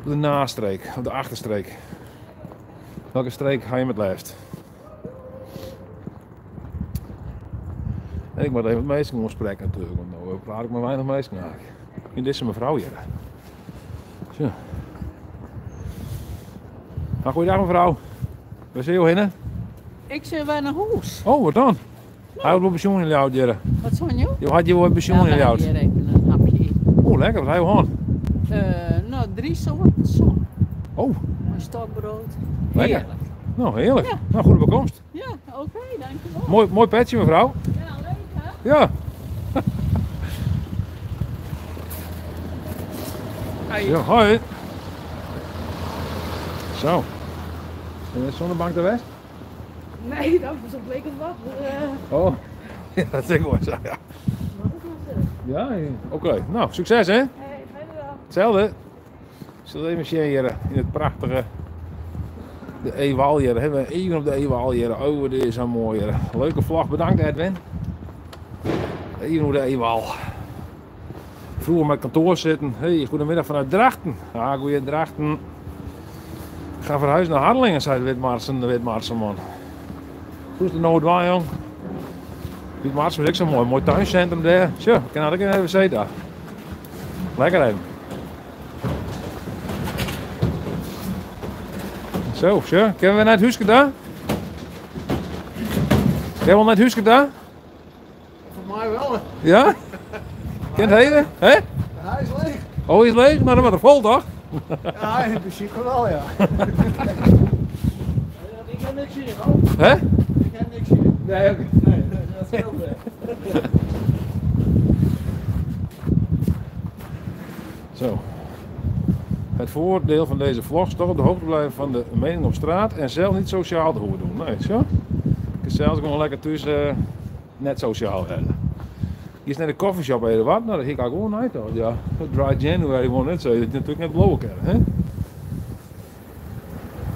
S1: De nastreek, of de achterstreek. Welke streek ga je met lijst? En ik moet even met meisjes spreken natuurlijk, want nou praat ik maar weinig meisjes eigenlijk. En dit is mevrouw hier. Zo. Nou, goeiedag mevrouw. Waar zijn jullie heen?
S4: Ik zit bij naar huis.
S1: Oh, wat dan? Hij had wel pensioen in jou, Jerry.
S4: Wat zo'n je?
S1: Je had je wel pensioen in jou.
S4: hier even een hapje.
S1: Oh, lekker. Wat heb je aan?
S4: Nou, 3 soorten sop.
S1: Oh.
S4: Een stokbrood.
S1: Lekker.
S4: Heerlijk.
S1: Nou, heerlijk.
S4: Ja.
S1: Nou, goede bekomst.
S4: Ja, oké, okay, dankjewel.
S1: Mooi, mooi petje, mevrouw.
S4: Ja, leuk hè?
S1: Ja.
S4: Hoi.
S1: Ja, hoi. Zo. En is zonnebank de West?
S5: Nee, dat was op bleek het wat.
S1: Oh, ja, dat is ook wel zo, ja. Ja, ja. Oké. Okay. Nou, succes hè?
S5: Hey, fijne dag.
S1: Hetzelfde. Zullen we even zien hier in het prachtige de Ewal hier. Hebben we even op de Ewal hier. Oh, dit is zo mooi hier. Leuke vlag, bedankt Edwin. Even op de Ewal. Vroeger met kantoor zitten. Hey, goedemiddag vanuit Drachten. Ja, goeie Drachten. Ik ga verhuizen naar Harlingen, zei de Witmarsen, de Witmarsen man. Hoe is het nou, jong? Wytmarsum is ek sa moai, moai tuincentrum dêr. Sjoch, we kinne ek even wc daar. Lekker even. Zo, sjoch, kinne we nei it húske ta? Kinne we al nei it húske ta?
S3: Voor mij wel.
S1: Ja? Kent hij Hè?
S3: Hij is leeg.
S1: Oh, hij is leeg? Nou, dan wordt er vol, toch?
S3: Ja, in principe wel, ja. Ik heb niks hier, hoor.
S1: Hè?
S3: Ik heb niks hier.
S1: Nee, oké.
S3: Nee, dat scheelt weer.
S1: Zo. Het voordeel van deze vlog is toch op de hoogte blijven van de mening op straat en zelf niet sociaal te hoeven doen. Nee, zo. Ik kan zelfs gewoon lekker thuis net sociaal hebben. Hier is naar de koffieshop even wat, nou dat ik gewoon niet hoor. Ja, dry January gewoon net zo, dat je natuurlijk net blowen kan, hè?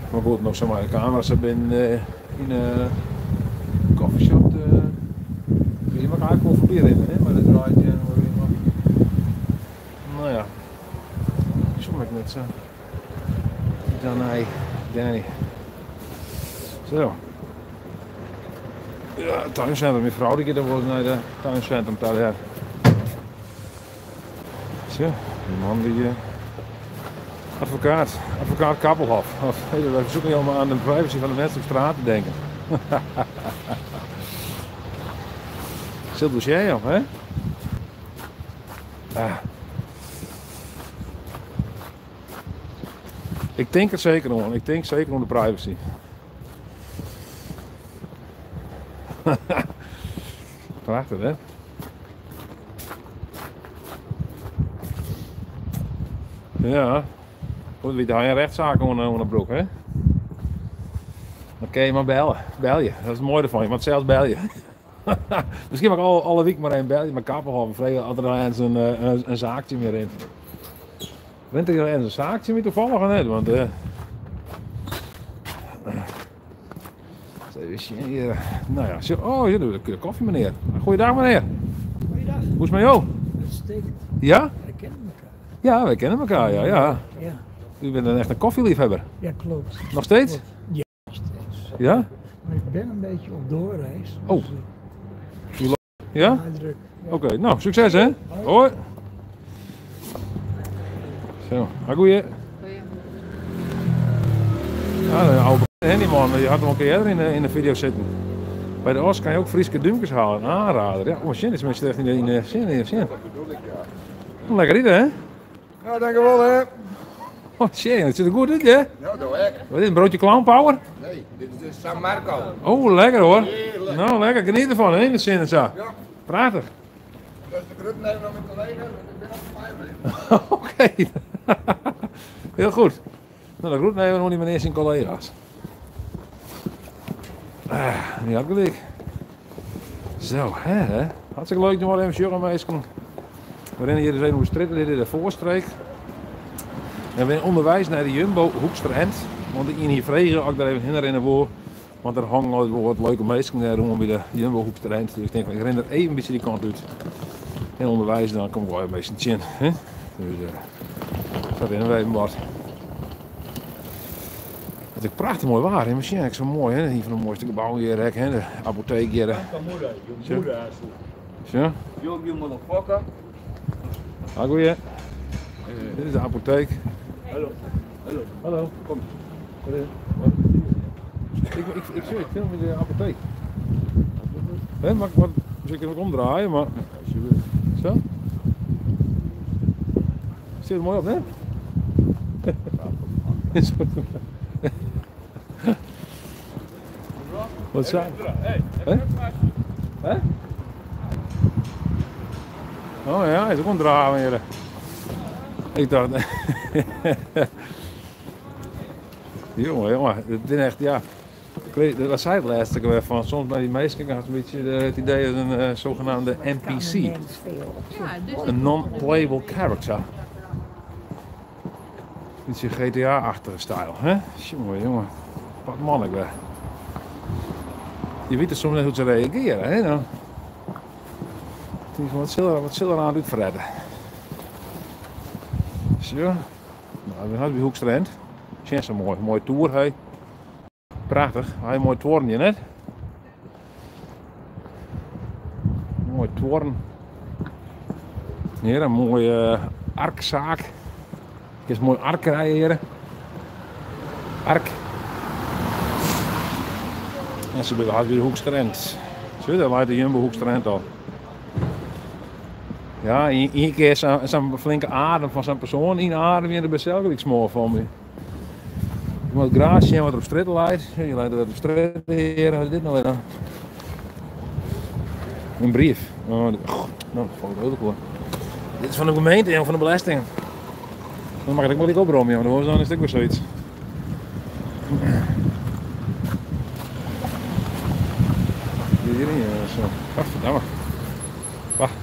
S1: Maar goed, nog zomaar de camera's hebben in de koffieshop. Je mag eigenlijk wel voorbij rennen, hè? Maar de dry January. Maar... Nou ja, zo ik net zo. Danny, Danny. Zo. Ja, tuincentrum. Mijn vrouw die gaat dan wel eens naar de tuincentrum daar. Ja. Zo, die man die... advocaat. Advocaat Kappelhof. Of, hey, wij verzoeken je om aan de privacy van de mensen op straat te denken. Stil dossier op, hè? Ah. Ik denk het zeker om. Ik denk zeker om de privacy. Prachtig, hè? Ja. Goed, wie daar een rechtszaak onder de broek, hè? Dan kun je maar bellen. Bel je. Dat is het mooie ervan. Je mag zelfs bel je. Misschien mag ik alle week maar een bellen. Maar Kappelhof vragen of er eens een zaakje meer in. Rent er eens een zaakje meer toevallig of niet? Want even zien hier. Nou ja, zo, oh, hier doe ik de koffie, meneer. Goeiedag, meneer.
S9: Goeiedag.
S1: Hoe is het met jou?
S9: Uitstekend.
S1: Ja?
S9: Wij kennen elkaar.
S1: Ja, wij kennen elkaar, ja, ja.
S9: Ja.
S1: U bent een echte koffieliefhebber.
S9: Ja, klopt.
S1: Nog steeds?
S9: Klopt. Ja, nog steeds.
S1: Ja?
S9: Maar ik ben een beetje op doorreis.
S1: Oh.
S9: Dus,
S1: ja?
S9: maar druk. Ja.
S1: Oké, nou, succes hè. Hoi. Zo, goeie. Ja, de oude hè, die man, die had hem ook eerder in de video zitten. Bij de Os kan je ook Friese dumpjes halen, een aanrader. Ja, oh shit, is mensen echt in de zin, in de zin.
S7: Dat bedoel ik, ja.
S1: Lekker eten, hè?
S7: Nou, dankjewel, hè.
S1: Oh shit, het zit er goed in, hè?
S7: Nou, doe ik.
S1: Wat is het, een broodje clown power?
S7: Nee, dit is de San Marco.
S1: Oh, lekker hoor.
S7: Heerlijk.
S1: Nou, lekker, geniet ervan, hè, in de zin en zo.
S7: Ja.
S1: Prachtig.
S7: Dat is de groet nemen naar mijn collega, want ik ben op 5.
S1: Oké. Heel goed. Nou, de groet nemen nog niet meneer zijn collega's. Ah, die had gelijk. Zo, hè, hè. Hartstikke leuk nog even sjoggen meestal. We rennen hier dus even hoe stritten, dit is de voorstreek. En we zijn onderwijs naar de Jumbo Hoeksterend. Want ik in hier vregen, ook daar even heen rennen voor. Want er hangen altijd wel wat leuke mensen daar rond bij de Jumbo Hoeksterend. Dus ik denk, ik ren er even een beetje die kant uit. En onderwijs, dan kom ik wel even een beetje chin. Hè? Dus zo rennen we even wat. Het is prachtig mooi waar, hè? Misschien is zo mooi, hè? Een van de mooiste gebouwen hier, hè? De apotheek hier. Zo. Zo.
S7: You motherfucker.
S1: Ah, goeie. Dit is de apotheek.
S7: Hallo. Hallo.
S1: Hallo.
S7: Kom.
S1: Wat is het? Wat? Ik film in de apotheek. Hè, mag ik wat, dus ik kan ook omdraaien, maar... Zo. Zit er mooi op, hè? Wat zijn? Hè? Hè? Oh ja, hij is ook een draaien hier. Ik dacht... Jongen, jongen, het is echt, ja. Ik weet, dat zei het laatste keer van. Soms bij die meesten had een beetje het idee dat een zogenaamde NPC. Een non-playable character. Beetje GTA-achtige stijl, hè? Jongen, jongen. Wat mannelijk weg. Je weet er soms net hoe ze reageren, hè? Dan. Denk van, wat zal er aan uitverredden? Zo. Nou, we hadden bij Hoeksterend. Is zo mooi. Mooi toer, hè. Prachtig. Hij een mooi torentje net. Tuorren. Hjir in moaie arksaak. Kinst moai ark krije hjir. Ark. En se binne hast by de Hoeksterend. Sjoch, dêr leit de Jumbo Hoeksterend al. Ja, ien kear sa'n flinke adem fan sa'n persoan ynademje, dêr bin ik gelyk smoar fan my. Ik moat graach sjen wat der op strjitte leit. Hjir leit der wat op strjitte hjir. Wat is dit no wer dan? In brief. Oh, no, falt it ook Dit is fan de gemeente, jong, fan de belesting. Dan mag ik wel niet oprommen, jongen. Dan is het ook weer zoiets. Hier, zo. Godverdamme. Wacht.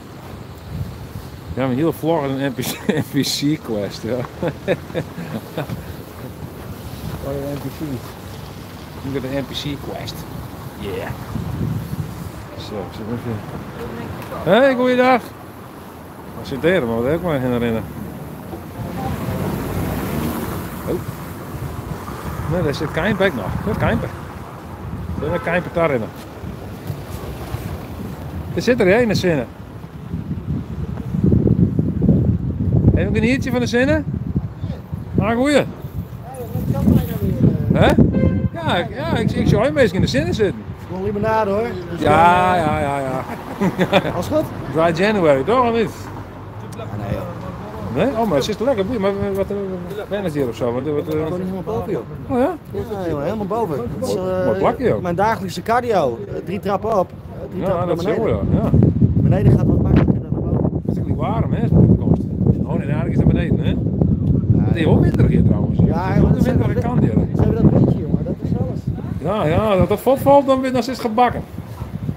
S1: Ja, mijn hele vlog is een NPC quest, ja. Wat een NPC. Ik heb een NPC quest. Yeah. Zo, ik zit even. Hey, goeiedag. Wat zit er? Maar wat heb ik maar herinneren. Oh. Nee, daar zit Kijnbeek nog. Dat is Kijnbeek. Daar is Kijnbeek daarin. Er zit er in de zinnen. Even een genietje van de zinnen? Ah, goeie.
S3: Ja, dat kan bijna weer.
S1: Hè? Ja, ik zou een beetje in de zinnen zitten.
S3: Gewoon limonade hoor. Dus
S1: Ja, ja, ja, ja.
S3: Alles goed?
S1: Dry January, toch of niet?
S3: Ah, nee joh.
S1: Nee? Oh, maar het zit lekker. Maar wat ben het hier of zo? Wat,
S3: Ik woon helemaal boven joh.
S1: Oh ja?
S3: Ja joh, helemaal boven. Dat is,
S1: Mooi plakje ook.
S3: Mijn dagelijkse cardio. 3 trappen op, 3
S1: Ja,
S3: trappen
S1: dat
S3: naar
S1: is zo
S3: beneden.
S1: ja. Ja.
S3: Beneden gaat wat makkelijker dan naar boven.
S1: Het is niet warm hè, als het komt. Oh nee, eigenlijk is het naar beneden hè. Het is wel winter hier trouwens.
S3: Ja,
S1: Het is
S3: maar
S1: wel
S3: dat
S1: de winterige kant hier.
S3: Ze hebben dat windje jongen, dat is alles.
S1: Ja, ja, dat dat vod valt, dan is het gebakken.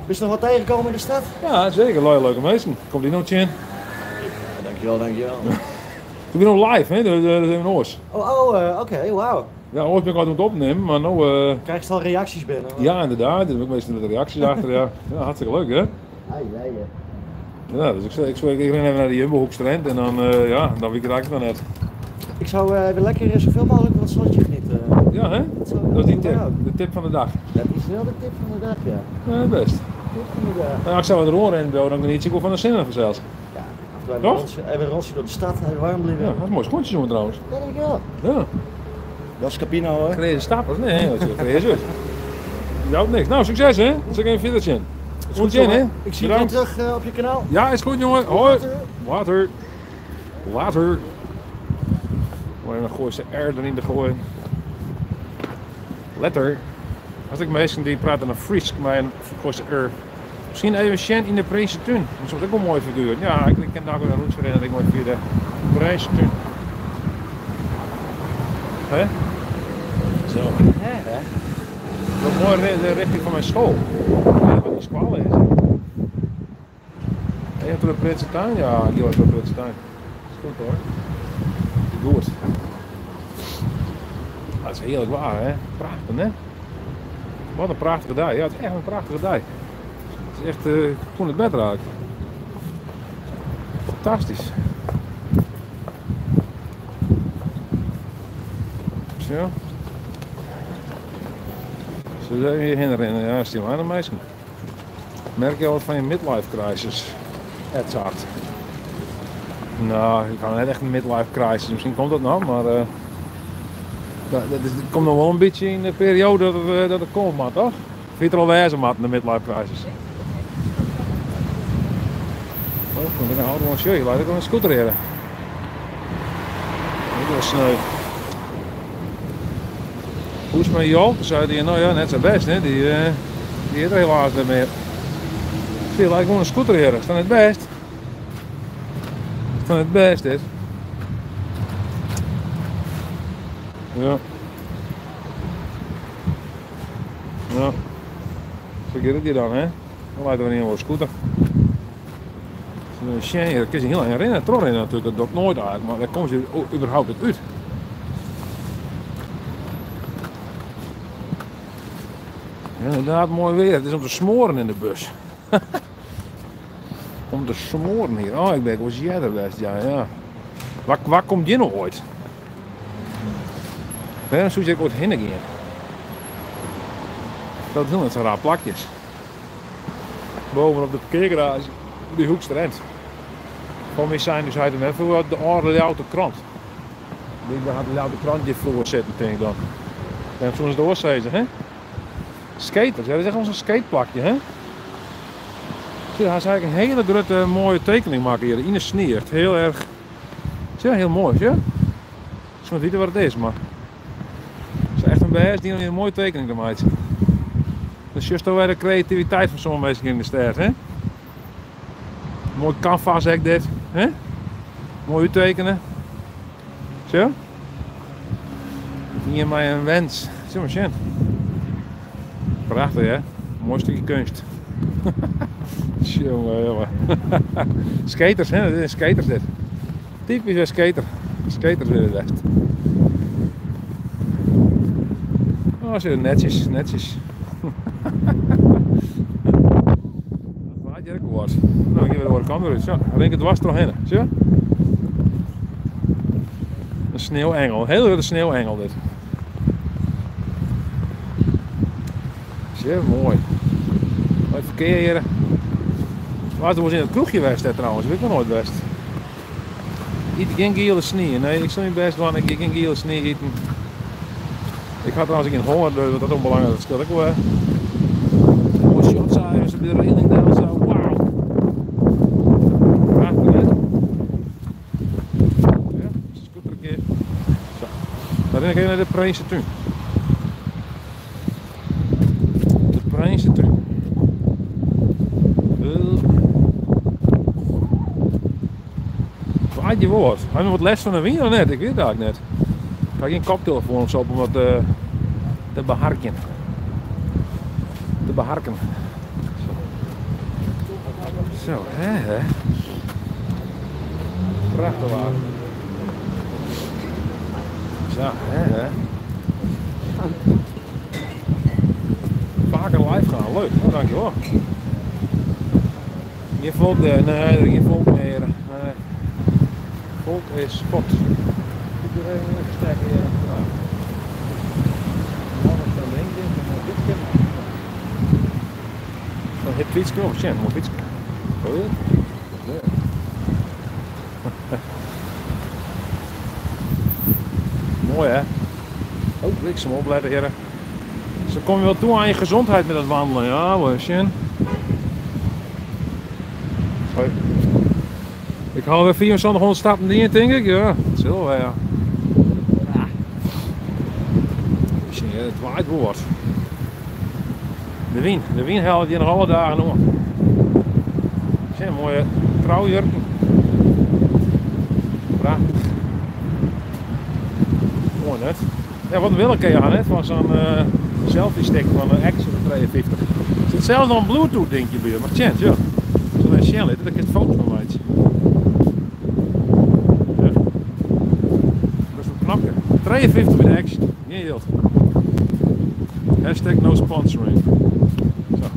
S3: Is er nog wat tegengekomen in de stad?
S1: Ja, zeker. Leuke, leuke mensen. Komt die nog in?
S3: Ja, dankjewel, dankjewel.
S1: Ik ben nog live, hè, de oors.
S3: Oh, oké, wauw.
S1: Ja, oors ben ik altijd aan het opnemen, maar nou...
S3: Krijg je al reacties binnen?
S1: Ja, inderdaad. Er zijn ook meestal de reacties achter, ja. Ja, hartstikke leuk, hè?
S3: Ja, ja, ja.
S1: Ja, dus ik ren even naar de Jumbo Hoekstrand en dan, ja, dan weet ik het eigenlijk nog net.
S3: Ik zou weer lekker zoveel mogelijk van het zonnetje genieten.
S1: Ja, hè?
S3: Dat, zou,
S1: Dat is die tip.
S3: ook.
S1: De tip van de dag.
S3: Dat is wel de tip van de dag, ja.
S1: Ja, best.
S3: Tip van de dag.
S1: Nou, ik zou er rondrennen, dan geniet ik wel van de zinnen vanzelfs.
S3: Ja, af en toe even
S1: Toch?
S3: een rondje door de stad, even warm blijven.
S1: Ja, dat is een mooi schoentje jongen trouwens.
S3: Ja, dankjewel.
S1: Ja.
S3: Dat is Capino hoor.
S1: Creëer stappers? Nee, dat is creëer uit. Dat houdt niks. Nou, succes hè. Dan zet ik even verder in. Goed in, hè?
S3: Ik zie je weer terug op je kanaal.
S1: Ja, is goed jongen. Hoi. Water. Later. Maar dan gooi ze R erin te gooien. Letter. Als ik mensen die praten een Fries, maar een gooi ze R. Misschien even Shen in de Prinsentuin. Dat is ook wel mooi figuur. Ja, ik ken daar ook een roetsvereniging mooi via de Prinsentuin. Hè? Zo.
S3: Hè?
S1: Dat is mooi de richting van mijn school. Ja, wat die squallen is. Even door de Prinsentuin? Ja, die was door de Prinsentuin. Is goed hoor. Goed. Dat is heerlijk waar, hè? Prachtig, hè? Wat een prachtige dag. Ja, het is echt een prachtige dag. Het is echt, ik kon het bed raken. Fantastisch. Zo. Ze zijn hier heen rennen. Ja, is die maar een meisje. Merk je al wat van je midlife crisis? Edzard. Nou, ik had net echt een midlife crisis. Misschien komt dat nog, maar dat komt nog wel een beetje in de periode dat het komt, maar toch? Vind je het er al wijzer, maat, in de midlife crisis? Oh, ik hou wel een shirt. Laat ik wel een scooter hebben. Dat is wel sneu. Hoe is het met Joop? Zei die, nou ja, net zo best, hè? Die is er helaas niet meer. Zie je, laat ik gewoon een scooter hebben. Is dat het best? Is dat het best, dit? Ja. Ja. Zo gaat het hier dan, hè? Dan lijkt er niet een scooter. Zo'n dat kun je heel erg rennen. Trollrennen natuurlijk, dat doet nooit eigenlijk, maar daar komt je überhaupt het uit. Ja, inderdaad, mooi weer. Het is om te smoren in de bus. Om te smoren hier. Oh, ik ben wel eerder best, ja, ja. Waar komt je nog ooit? Waarom zou je ooit heen gaan? Dat zijn net zo'n raar plakjes. Bovenop de parkeergarage. By Hoeksterend. Foar my sein ús heit en mem froeger de âlde Ljouwerter krant. Blykber hat de Ljouwerter krant hjir froeger sitten, tink ik dan. Wêrom soene se it oars sizze, hè? Skaters, ja, dit is echt wol sa'n skateplakje, hè? Sjoch, har se eigenlijk in hele grutte moaie tekening makke hjir yn de snie. Echt heel erg, sjoch, heel moai, sjoch. Ik soe net witte wat it is, mar it is echt in bêst dien om hjir in moaie tekening te meitsjen. Dan sjochst wer de kreativiteit fan sommige minsken yn de stêd, hè? Moai canvas ek dit, hè? Moai úttekene. Zo. Hier mei in wens. Sil maar sjen. Prachtich hè? Moai stikje keunst. Jonge, jonge. Skaters, hè? Dit is skaters dit. Typisch weer skater. Skaters weer het best. Oh, ze netjes, netjes. Dat waait hjir ek wat. Nou, ik gean wer de oare kant wer út. Zo, rin ik dwars trochhinne. Sjoch? In sneeuwengel, in hele grutte sneeuwengel dit. Sjoch, moai. Moai ferkear hjir. Waard wolris yn it kroechje west dêr trouwens, bin ik noch noait west. Yt gjin giele snie. Nee, ik sil myn bêst dwaan. Ik gean gjin giele snie iten. Ik ha trouwens ek gjin honger, dus wat dat oanbelanget, dat skeelt ek wol. Moai shot sa, se by de reling del sa. Wauw. Prachtich, hè? Ja, scooter een keer. Zo. Dan rin ik even naar de Prinsetún. De Prinsetún. Waait je woord. Ha je wat lêst fan de wyn of net? Ik wit it eigentlik net. Ik ha gjin koptelefoan of sa op om wat eh, te beharkjen. Te beharken. Zo, Zo hè, hè. Prachtig waar. Zo, hè, hè. Vaker live gaan, leuk. Oh, dankjewel. Geen volk daar, nee, er is geen volk meer. Nee. Volk is spot. Ik doe even een versterken hier. Nou. Anders dan denk ik, een fietsje. Zo'n hip fietsje, oh shit, mooi fietsje. Oh ja? Mooi hè? Oh, bliksem opletten heren. Zo kom je wel toe aan je gezondheid met het wandelen. Ja hoor, Sjen. Hoi. Ik haal weer 7400 stappen in, denk ik. Ja, dat zal wel, ja. Misschien, het waait wel wat. De wyn, de wyn hellet hjir noch alle dagen oan. Sjen, moaie trouwjurken. Prachtich. Moai net. Ja, wat in wille kin je ha net fan sa'n uh, selfie stick fan de Action 53. Er sit sels noch in Bluetooth dinkje by, mar tsjint, ja. Sil even sjen litte, dêr kinst foto's fan meitsje. Ja. Dat is een knopke. 53 by de Action, gjin jild. Hashtag no sponsoring. Zo.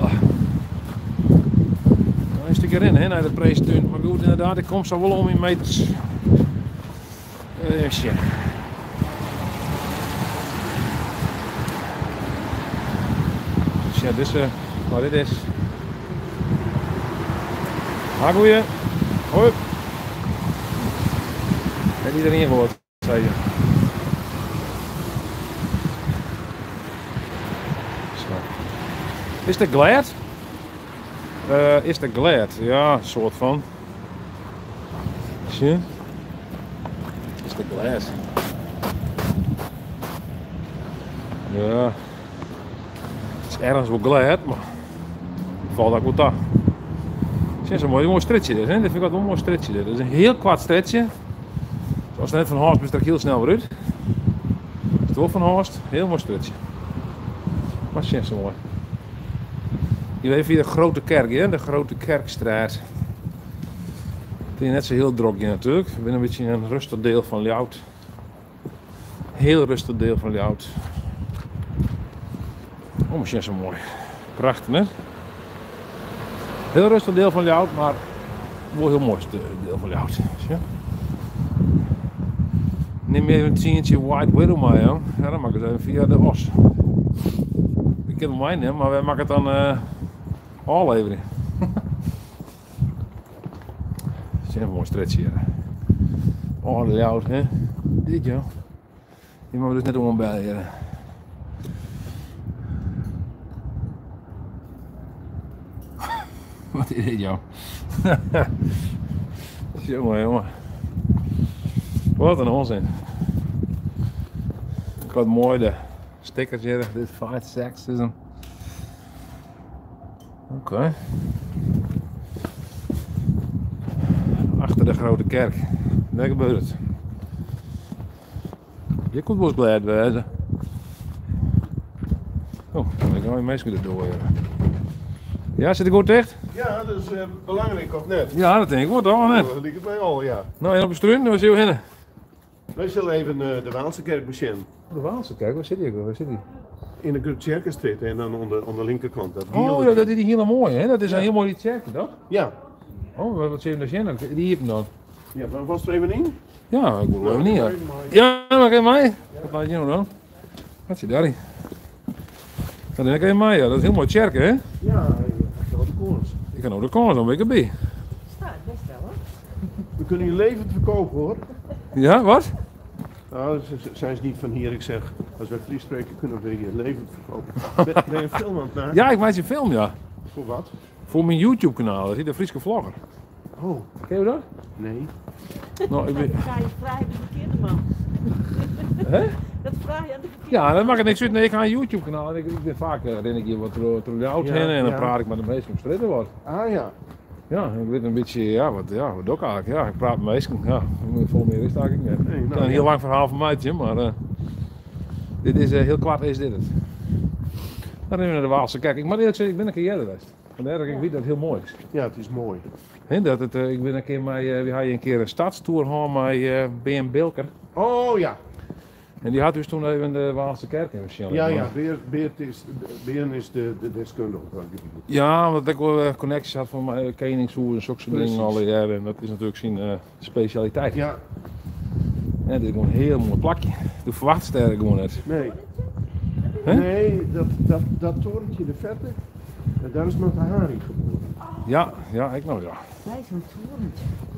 S1: Ah. Nou, een stukje rennen hè, naar de Prinsetún. Maar goed, inderdaad, ik kom zo wel om in meters. Even sjen. Ja, dizze, mar dit is. Ha goeie. Hoi. Net iedereen gehoord, zei je. Zo. Is het glêd? Is het glêd? Ja, soort fan. Sjen. Is het glêd? Ja. It is ergens wol glêd, mar falt ek wol ta. Sjen, sa'n moai, moai strjitsje dit, hè? Dit fyn ik altyd wol in moai strjitsje dit. Dit is in hiel koart strjitsje. Ast der net fan hâldst, bist der ek hiel snel wer út. Ast der wol fan hâldst, hiel moai strjitsje. Mar sjen, sa moai. Hier even via de Grote Kerk, hè? De Grote Kerkstraat. It is net sa hiel drok hjir natuerlik. We binne in bytsje yn in rêstich diel fan Ljouwert. Hiel rêstich diel fan Ljouwert. Oh, mar sjen sa moai. Prachtich, hè? Hiel rêstich diel fan Ljouwert, mar wol hiel moai diel fan Ljouwert. Sjen. Nim even in tientsje White Widow mei, joh. Ja, dan moat ik it even fia de Os. Ik kin it meinimmen, mar wêr moat ik it dan... Ôfleverje. Sjen even moai strjitsje hjir. Alde Ljouwert, hè? Dit joh. Hier moatte we dus net oanbelje hjir. Wat is dit joh? Jonge, jonge. Wat in onzin. Ik had mooi de stickers hier. Dit fight sexism. Oké. Achter de grote kerk. Daar gebeurt het. Je komt wel eens blij wezen. Oh, dan ga je mensen er door. Ja, zit ik goed dicht?
S10: Ja, dat is belangrijk of net?
S1: Ja, dat denk ik wel, toch? Net.
S10: Dat lijkt mij al, ja.
S1: Nou, en op de struin, waar zit je heen?
S10: Wij zullen even de Waalse kerk bezien.
S1: De Waalse kerk, waar zit die? Waar zit die?
S10: In de Grote en dan aan de linkerkant. Dat
S1: oh, ja, dat is die hele mooie, hè? Dat is een heel mooi kerk, toch?
S10: Ja.
S1: Oh, wat zie je daar zien? Die hier dan?
S10: Ja, maar was er even in?
S1: Ja, ik wil even in, ja. Ja, maar even mij. Wat laat je nou dan? Wat zit daar? Dat denk ik even mij, ja. Dat is heel mooi kerk, hè?
S10: Ja, ik heb de kans.
S1: Ik kan ook de kans, dan ben ik erbij.
S5: Staat best wel, hoor.
S10: We kunnen je levend verkopen, hoor.
S1: Ja, wat?
S10: Nou, zijn ze niet van hier. Ik zeg, als wij Fries spreken, kunnen we je levend verkopen. Ben je een film aan het maken?
S1: Ja, ik maak een film, ja.
S10: Voor wat?
S1: Voor mijn YouTube-kanaal. Dat is de Frieske Vlogger.
S10: Oh.
S1: Ken je dat?
S10: Nee.
S1: Nou, ik ben...
S5: Dat ga je vragen de verkeerde man.
S1: Hè?
S5: Dat vraag je aan de verkeerde
S1: Ja, dat maakt het niks uit. Nee, ik ga een YouTube-kanaal en ik ben vaak ren ik hier wat door de auto heen en dan praat ik met de meesten om stritten wat.
S10: Ah ja.
S1: Ja, ik weet een beetje, ja, wat, ja, wat doe ik eigenlijk? Ja, ik praat met meesten. Ja, vol meer is het eigenlijk niet.
S10: Nee, nou,
S1: een heel lang verhaal van mij, Jim, maar dit is heel kwart is dit het. Dan even naar de Waalse kerk. Ik moet eerlijk zeggen, ik ben een keer eerder geweest. Vandaar dat ik weet dat het heel mooi is.
S10: Ja, het is mooi.
S1: He, dat het, ik ben een keer met, we hadden een keer een stadstour gehad met B.M. Bilker.
S10: Oh ja.
S1: En die had dus toen even de Waalse kerk in waarschijnlijk.
S10: Ja, ja, Beer is de deskundige op dat gebied.
S1: Ja, omdat ik wel connecties had van mijn Koningshoer en zulke soort dingen alle jaren. En dat is natuurlijk zijn specialiteit.
S10: Ja.
S1: En dit is gewoon een heel mooi plakje. De verwachtsterren gewoon net.
S10: Nee. Huh? Nee, dat torentje in de verte, daar is Mata Hari geboren.
S1: Ja, ja, ik nog ja.
S5: Bij zo'n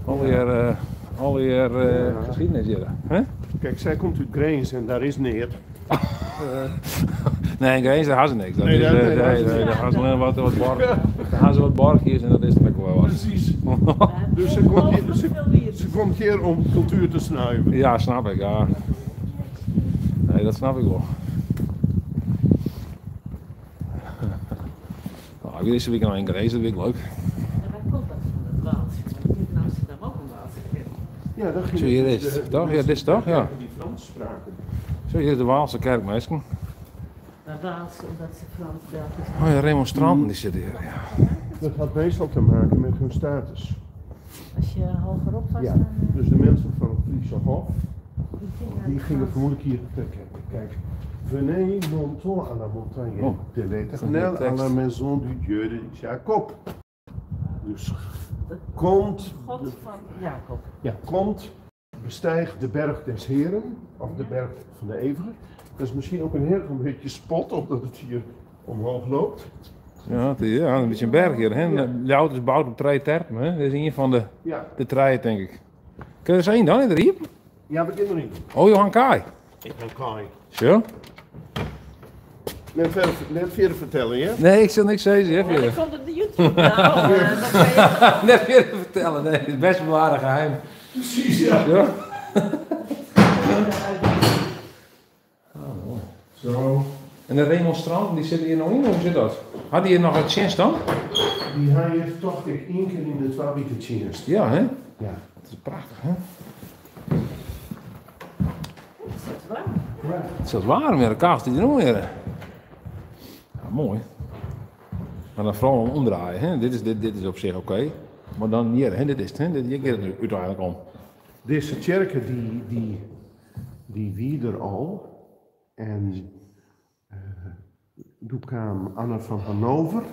S5: torentje.
S1: Alweer ja. Geschiedenis hier. Hè?
S10: Kijk, zij komt uit Grains en daar is neer.
S1: Nee, in Grains daar hadden ze niks. Dat
S10: nee,
S1: is,
S10: nee,
S1: daar hadden ze alleen wat borg. Daar hadden ze wat borgjes en dat is het ook wel wat.
S10: Precies. Dus ze komt hier om cultuur te snuiven.
S1: Ja, snap ik, ja. Nee, dat snap ik wel. Nou, ik deze week nog in Grains, dat vind ik leuk.
S5: En waar komt dat van, het Waals? Want in Amsterdam ook een Waalse kerk.
S10: Ja, dat ging
S1: Zo, hier is het, toch? Ja, dit is toch? Ja.
S10: Die Frans spraken.
S1: Zo, hier is de Waalse kerk, meisje.
S5: Maar Waals, omdat ze Frans, Belgisch...
S1: Oh ja, remonstranten die zitten hier, ja.
S10: Dat had meestal te maken met hun status.
S5: Als je hogerop was,
S10: ja.
S5: dan...
S10: Dus de mensen van het Friese Hof, die gingen vermoedelijk hier... Kijk, venez montons à la montagne
S1: oh,
S10: de l'Éternel, à la maison du Dieu de Jacob. Dus komt...
S5: God van Jacob.
S10: Ja, komt, bestijg de berg des Heren, of de berg van de Eeuwige. Dat is misschien ook een heel klein beetje spot, omdat het hier omhoog loopt.
S1: Ja, het is, ja, een beetje een berg hier. Hè?
S10: Ja.
S1: Ljouwert is gebouwd op drie terpen. Hè? Dit is een van de,
S10: ja.
S1: de drie, denk ik. Kun je er eens één dan in de riep?
S10: Ja, we kunnen erin.
S1: Oh, Johan Kai.
S10: Ik ben Kai.
S1: Zo?
S10: Net verder vertellen, hè?
S1: Nee, ik zal niks zeggen. Hè,
S5: ja, dat komt op de YouTube. Nou, dat kan je...
S1: Net verder vertellen, nee. Het is best bewaarde geheim.
S10: Precies, ja.
S1: Ja. Oh, mooi.
S10: Zo.
S1: En de remonstranten, die zitten hier nog in, hoe zit dat? Had die hier nog een chance dan?
S10: Die heeft toch één keer in de 2 weken chance.
S1: Ja, hè?
S10: Ja.
S1: Dat is prachtig, hè?
S5: Het is warm.
S10: Ja.
S1: Het is warm, ja. De kaas die er nog weer. Ja, mooi. Maar dan vooral om omdraaien, hè? Dit is op zich oké. Okay. Maar dan hier, hè? Dit is het, hè? Hier gaat het uiteindelijk om.
S10: Deze kerken, die wie er al. En toen kwam Anne van Hannover,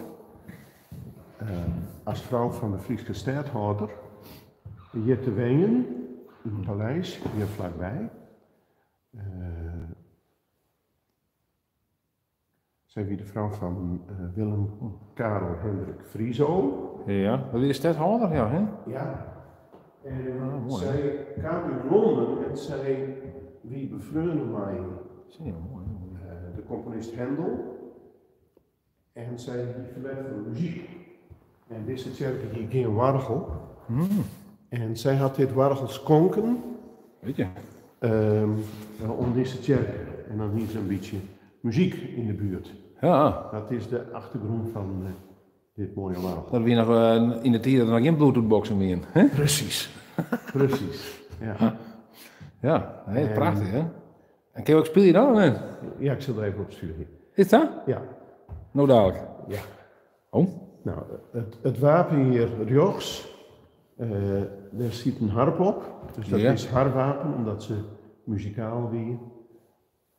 S10: als vrouw van de Friese stadhouder, hier te Wengen, in het paleis, hier vlakbij. Sy wie de frou fan Willem Karel Hendrik Friso.
S1: Ja, dat wie de stedhâlder, ja, hè?
S10: Ja. En sy kaam út Londen en sy wie befreone mei de komponist Händel. En sy hie ferlet fan muzyk. En dizze tsjerke hie gjin oargel. En sy hat dit oargel skonken oan dizze tsjerke. En dan hie se in bytsje muzyk yn de buert.
S1: Ja.
S10: Dat is de achtergrûn fan dit moaie oargel.
S1: Dat wie noch yn de tiid dat der noch gjin bluetoothboxen wienen, hè?
S10: Presys. Presys, ja.
S1: Ja, nee, prachtich, hè? En kin je ek spylje dan, of net?
S10: Ja, ik sil der even op spylje.
S1: Is dat?
S10: Ja.
S1: No dadelijk?
S10: Ja.
S1: Oh.
S10: Nou, it wapen hjir rjochts, dêr stiet in harp op. Dus dat is har wapen, omdat se muzikaal wie.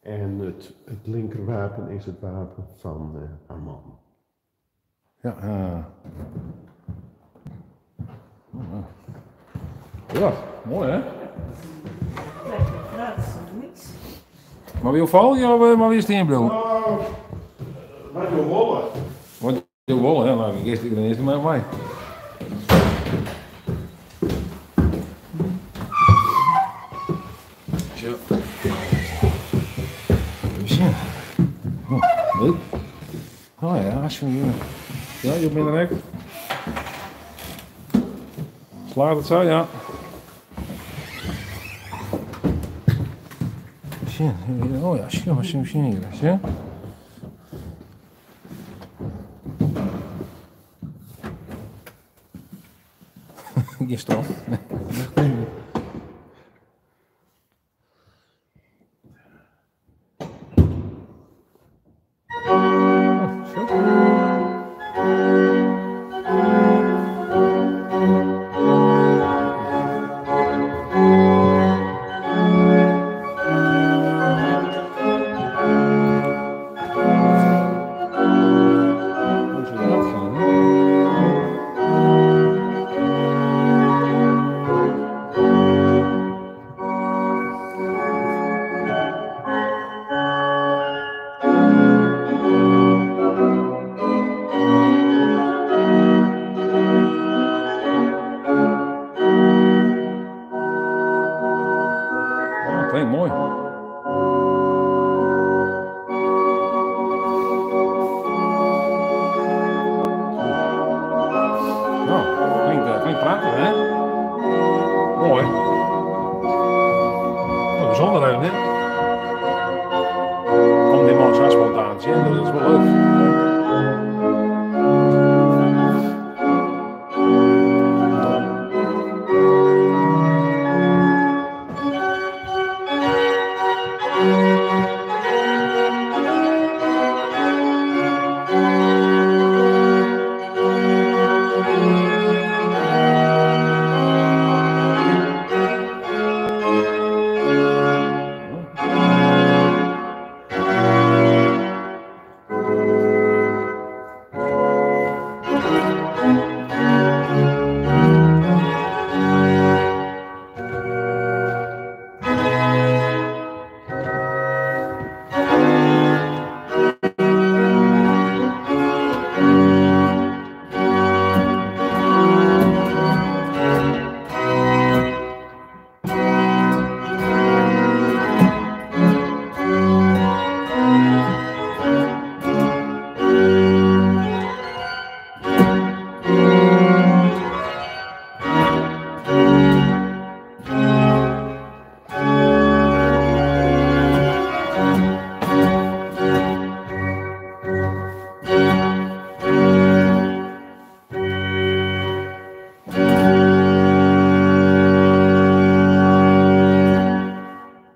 S10: En it linkerwapen is it wapen fan har man.
S1: Ja, ja, moai hè? Mar wy jo folgje of moatte wy stean bliuwe?
S10: Wat jo wolle.
S1: Wat jo wolle, ja, nou, ik gean earst mar mei. Zo. Even sjen. Oh, leuk. Oh ja, zo. Ja, jo binne der ek. Slaat it sa, ja. Sjen, oh ja, sjen, sjen, sjen hier. Sjen. Gjin stroom. Nee. Klinkt moai. No, klinkt, klinkt prachtich, hè? Moai. Wat bysûnder even, hè? Komt dy man sa spontaan tsjin, dat is wol leuk.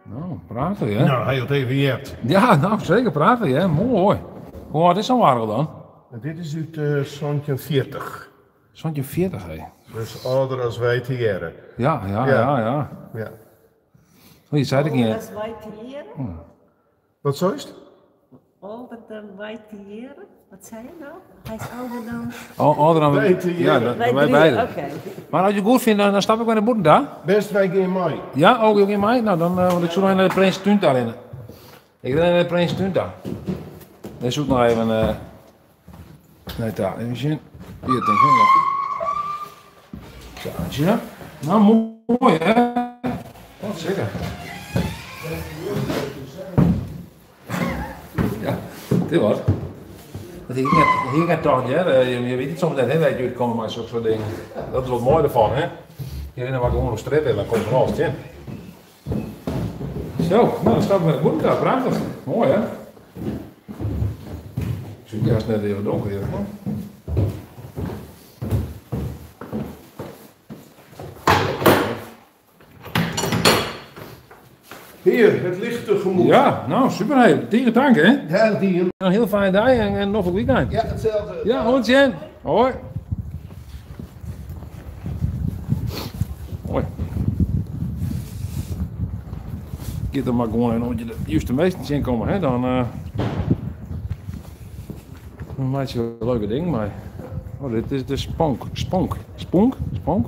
S1: Nou, prachtich hè?
S10: Nou, hy hat even heard.
S1: Ja, nou seker prachtich hè. Moai. Hoe âld is sa'n oargel dan?
S10: Dit is út 1740.
S1: 1740 hè?
S10: Dus âlder as wy tegearre.
S1: Ja, ja, ja, ja.
S10: Ja.
S1: Oh, je zei het niet.
S4: Âlder as wy tegearre?
S10: Wat seist?
S4: Âlder dan wy tegearre? Wat sei je no? Hy is âlder dan...
S1: Âlder dan
S10: Wy tegearre.
S1: Ja, dan
S4: Wy
S1: wy
S4: drie,
S1: beide.
S4: oké.
S1: Mar as je it goed fine, dan stap ik wer nei bûten ta.
S10: Bêst, wy gean mei.
S1: Ja, oh, jo gean mei? No, dan, want ik soe noch nei de Prinsetún ta rinne. Ik rin nei de Prinsetún ta. Dêr soe ik noch even nei ta. Even sjen. Hier tink ik, ja. Zo, ja. Nou, mooi hè? Wat zeker. Ja, dit wat. Dat hie ik net, hie ik net tocht, hear. Je, je witte it soms net, hè, wêr't je útkomme mei sokke soart dingen. Dat is wat moai derfan, hè. Je rinne mar gewoan op strjitte en dan komt fan alles tsjin. Zo, nou dan stappen we naar de bûtenkant. Prachtich. Moai, hè? Ik zie het net even donker hier. Hè?
S10: Heer, het licht tegemoet.
S1: Ja, nou super hé. Tige tank hè.
S10: Ja, die.
S1: Een heel fijne dag en nog een weekend.
S7: Ja, hetzelfde.
S1: Ja, oant sjen. Hoi. Hoi. Giet er mar gewoan in oant je de juiste minsken tsjinkomme, hè? Dan, uh, dan meitsje je leuke dingen mei. Oh, dit is de sponk. Sponk. Sponk? Sponk?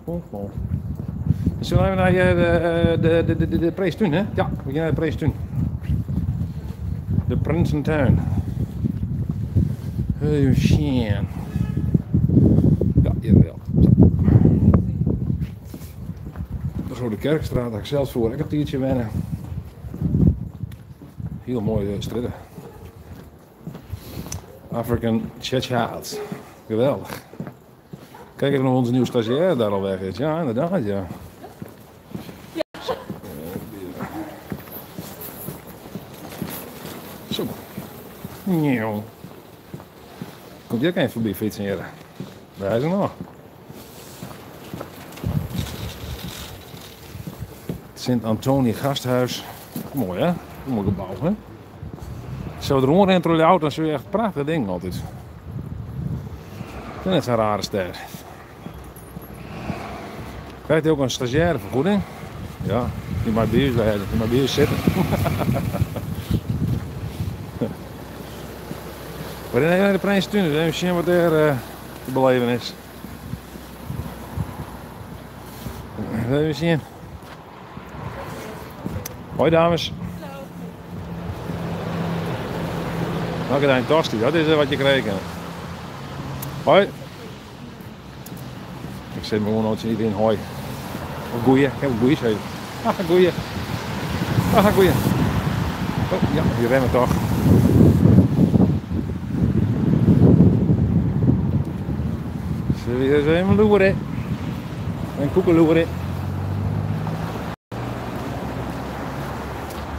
S1: Sponk, sponk. We zullen even naar de, de, de, de, de Prinsentuin, hè? Ja, we gaan naar de Prinsentuin. De Prinsentuin. Even sjen. Ja, jawel. De Grote Kerkstraat, daar ik zelf voor een tiertje wennen. Heel mooi strjitte. African Child. Geweldig. Kijk even of onze nieuwe stagiair daar al weg is. Ja, inderdaad, ja. Zo. Nieuw. Komt hier ook even voorbij fietsen, heren. Daar is hij nog. Sint-Antoni Gasthuis. Mooi hè? Mooi gebouw hè? Zo eronder rent door de auto, dan zie je echt prachtige dingen altijd. Het is net zo'n rare ster. Krijgt hij ook een stagiaire vergoeding? Ja, die mag bij ons die mag bij ons zitten. We rennen even naar de Prinsentuin, dus even zien wat er te beleven is. Even zien. Hoi dames. Hallo. Nou, een tosti, dat is wat je kreeg. Hoi. Ik zet me gewoon nooit iedereen hoi. Of goeie, ik heb goeie zeggen. Ah, goeie. Ah, goeie. Oh, ja, die remmen toch. Zullen we eens even loeren? En koekeloeren.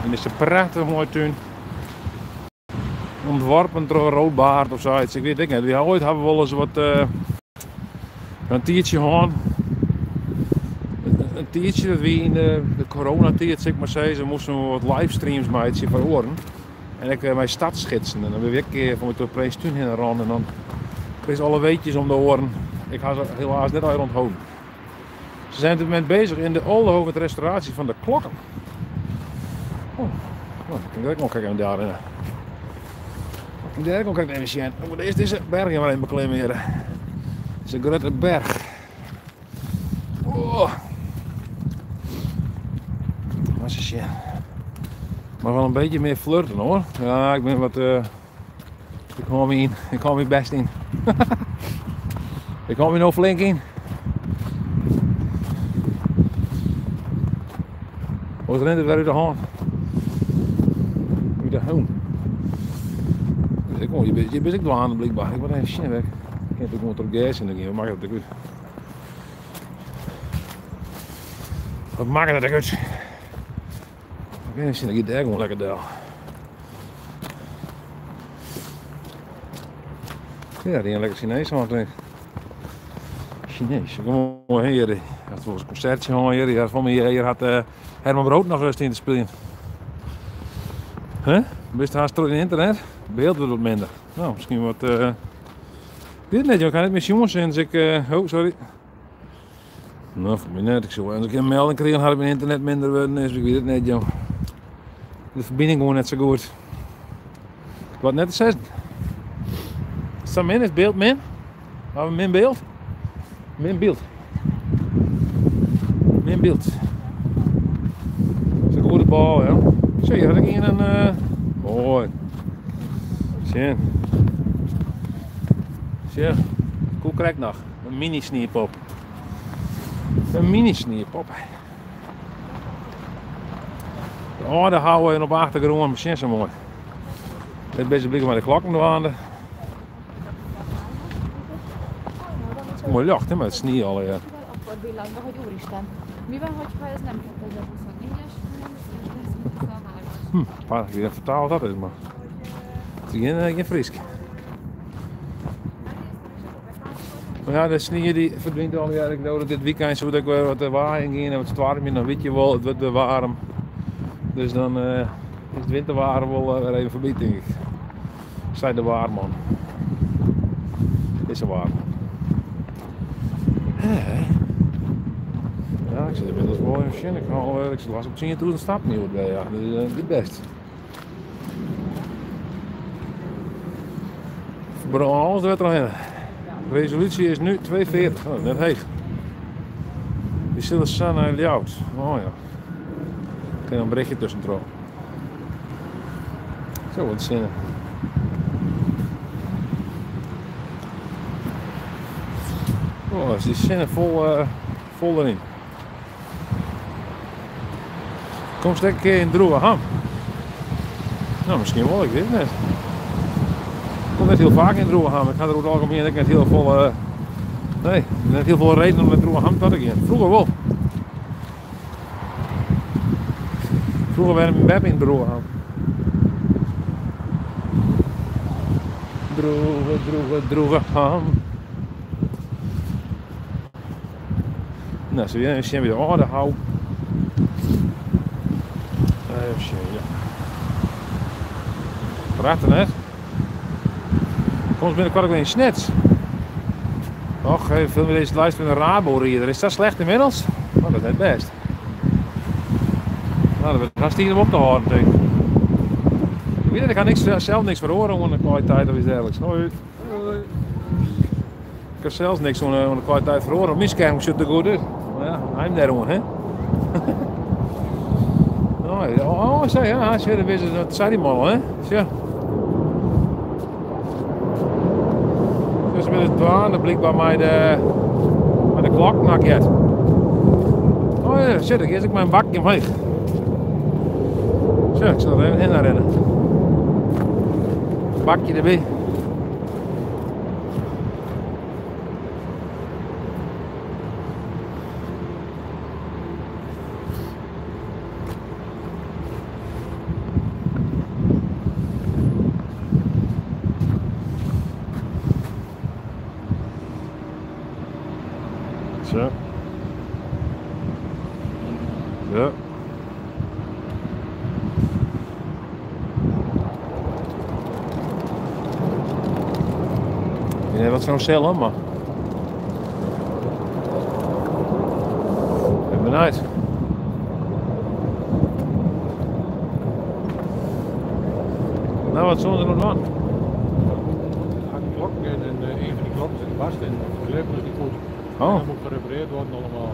S1: En is een prachtig mooie tuin. Ontworpen door een roodbaard of zoiets. Ik weet het niet. Ooit hebben we wel eens wat een tiertje gehad. Een tiertje dat we in de coronatijd, zeg maar zeggen, ze moesten we wat livestreams maken voor oren. En ik mijn stadsgidsen. En dan ben ik keer van de Prinsentuin heen en en dan kreeg ze alle weetjes om de oren. Ik had ze helaas net al onthouden. Ze zijn op dit moment bezig in de Oldehove met de restauratie van de klokken. Oh, nou, dan kan ik ook nog kijken daarin. Daar kom ik even zien. Ik moet eerst deze berg maar even beklimmen hier. Het is een grote berg. Oh. Maar ze zien. Maar wel een beetje meer flirten hoor. Ja, ik ben wat. Ik hou me in. Ik hou me best in. Ik hou me nou flink in. Wat rent het weer uit de hand? Uit de hand. Ik kom, je bent ook dwaan blijkbaar. Ik word even zien weg. Ik kan gewoon tot gas in de wat maakt dat uit? Wat maakt dat uit? Ik even zien, ik daar gewoon lekker deel. Ja, die een lekker Chinees aan het Chinees. Kom maar hier. Ik had volgens een concertje hier. Hier, van mij, hier had Herman Brood nog eens in te spelen. Huh? Bist haast terug in internet? Beeld wordt wat minder. Nou, misschien wat. Ik weet het net, joh. Ik ga net met jongens sinds ik. Oh, sorry. Nou, voor mij net. Ik zou eens een keer een melding krijgen, had ik mijn internet minder worden is. Ik weet het net, joh. De verbinding gewoon net zo goed. Wat net zes. Is dat min? Is beeld min? Hebben we min beeld? Min beeld. Min beeld. Dat is een goede bal, ja. Zo, hier had ik hier een. Mooi. Sjen. Sjen. Koe krekt noch. In mini sniepop. In mini sniepop. De âlde houwe en op de achtergrûn, sjen sa moai. Dit binne se blykber mei de klokken dwaande. Moai ljocht, hè, mei it snie allegear. Hm, ik weet net fertaald dat is, mar it is gjin, eh, gjin Frysk. Maar ja, de snie die verdwijnt alweer. Ik know dat dit weekend zo dat ik weer wat waaien gaan en wat stoarmjen, dan weet je wel, het wordt weer warm. Dus dan uh, is het winterwaar wel uh, weer even voorbij, denk ik. Zei de waarman. Is een waarman. Ja, ik zit inmiddels wel in zin. Ik, al, ik zit last op 10.000 stappen nu bij. Ja, dat is niet best. Verbrand alles er doorheen. Resolutie is nu 240. Oh, net heeg. Die zullen staan naar Ljouwert. Oh ja. Ik een berichtje tussendoor. Zo, wat zinnen. Oh, is die zinnen vol, uh, vol erin. Kom een keer in Droegeham. Nou, misschien wel, ik weet het net. Ik kom net heel vaak in Droegeham. Ik ga er over het algemeen ook net heel veel. Uh, nee, net heel veel reden om naar Droegeham te gaan. Vroeger wel. Vroeger werd mijn web in Droegeham. Droege, droege, Droegeham. Nou, zo weer zien we de âlde hou. Even zien, ja. Prachtig, hè? Kom binnenkort ook weer in Snits. Och, even filmen deze lijst van de Rabo-rieder. Is dat slecht inmiddels? Nou, dat is net best. Nou, dat wordt hartstikke om op te houden, denk ik. Ik weet het, ik ga niks, zelf niks verhoren onder de kwaliteit of iets dergelijks. Hoi. Ik heb zelfs niks onder de kwaliteit verhoren. Op mijn scherm zit er goed uit. Maar ja, hij daar hè? Oh, oh, zo, ja, zo, dat is dat zei die man hè? Zo. Dus met het dwaande blijkbaar met de, met de klok nak Oh ja, zit ik eerst ik mijn bakje omheen. Zo, ik zal er even heen rennen. Bakje erbij. Zo. Zo. Ik weet niet wat zo'n cel, maar. Ik ben benieuwd. Nou, wat zullen ze nog doen?
S6: Er hangen klokken in en een van die klokken zit vast in. De lepel is niet goed.
S1: Oh.
S6: Dat moet gerepareerd worden allemaal.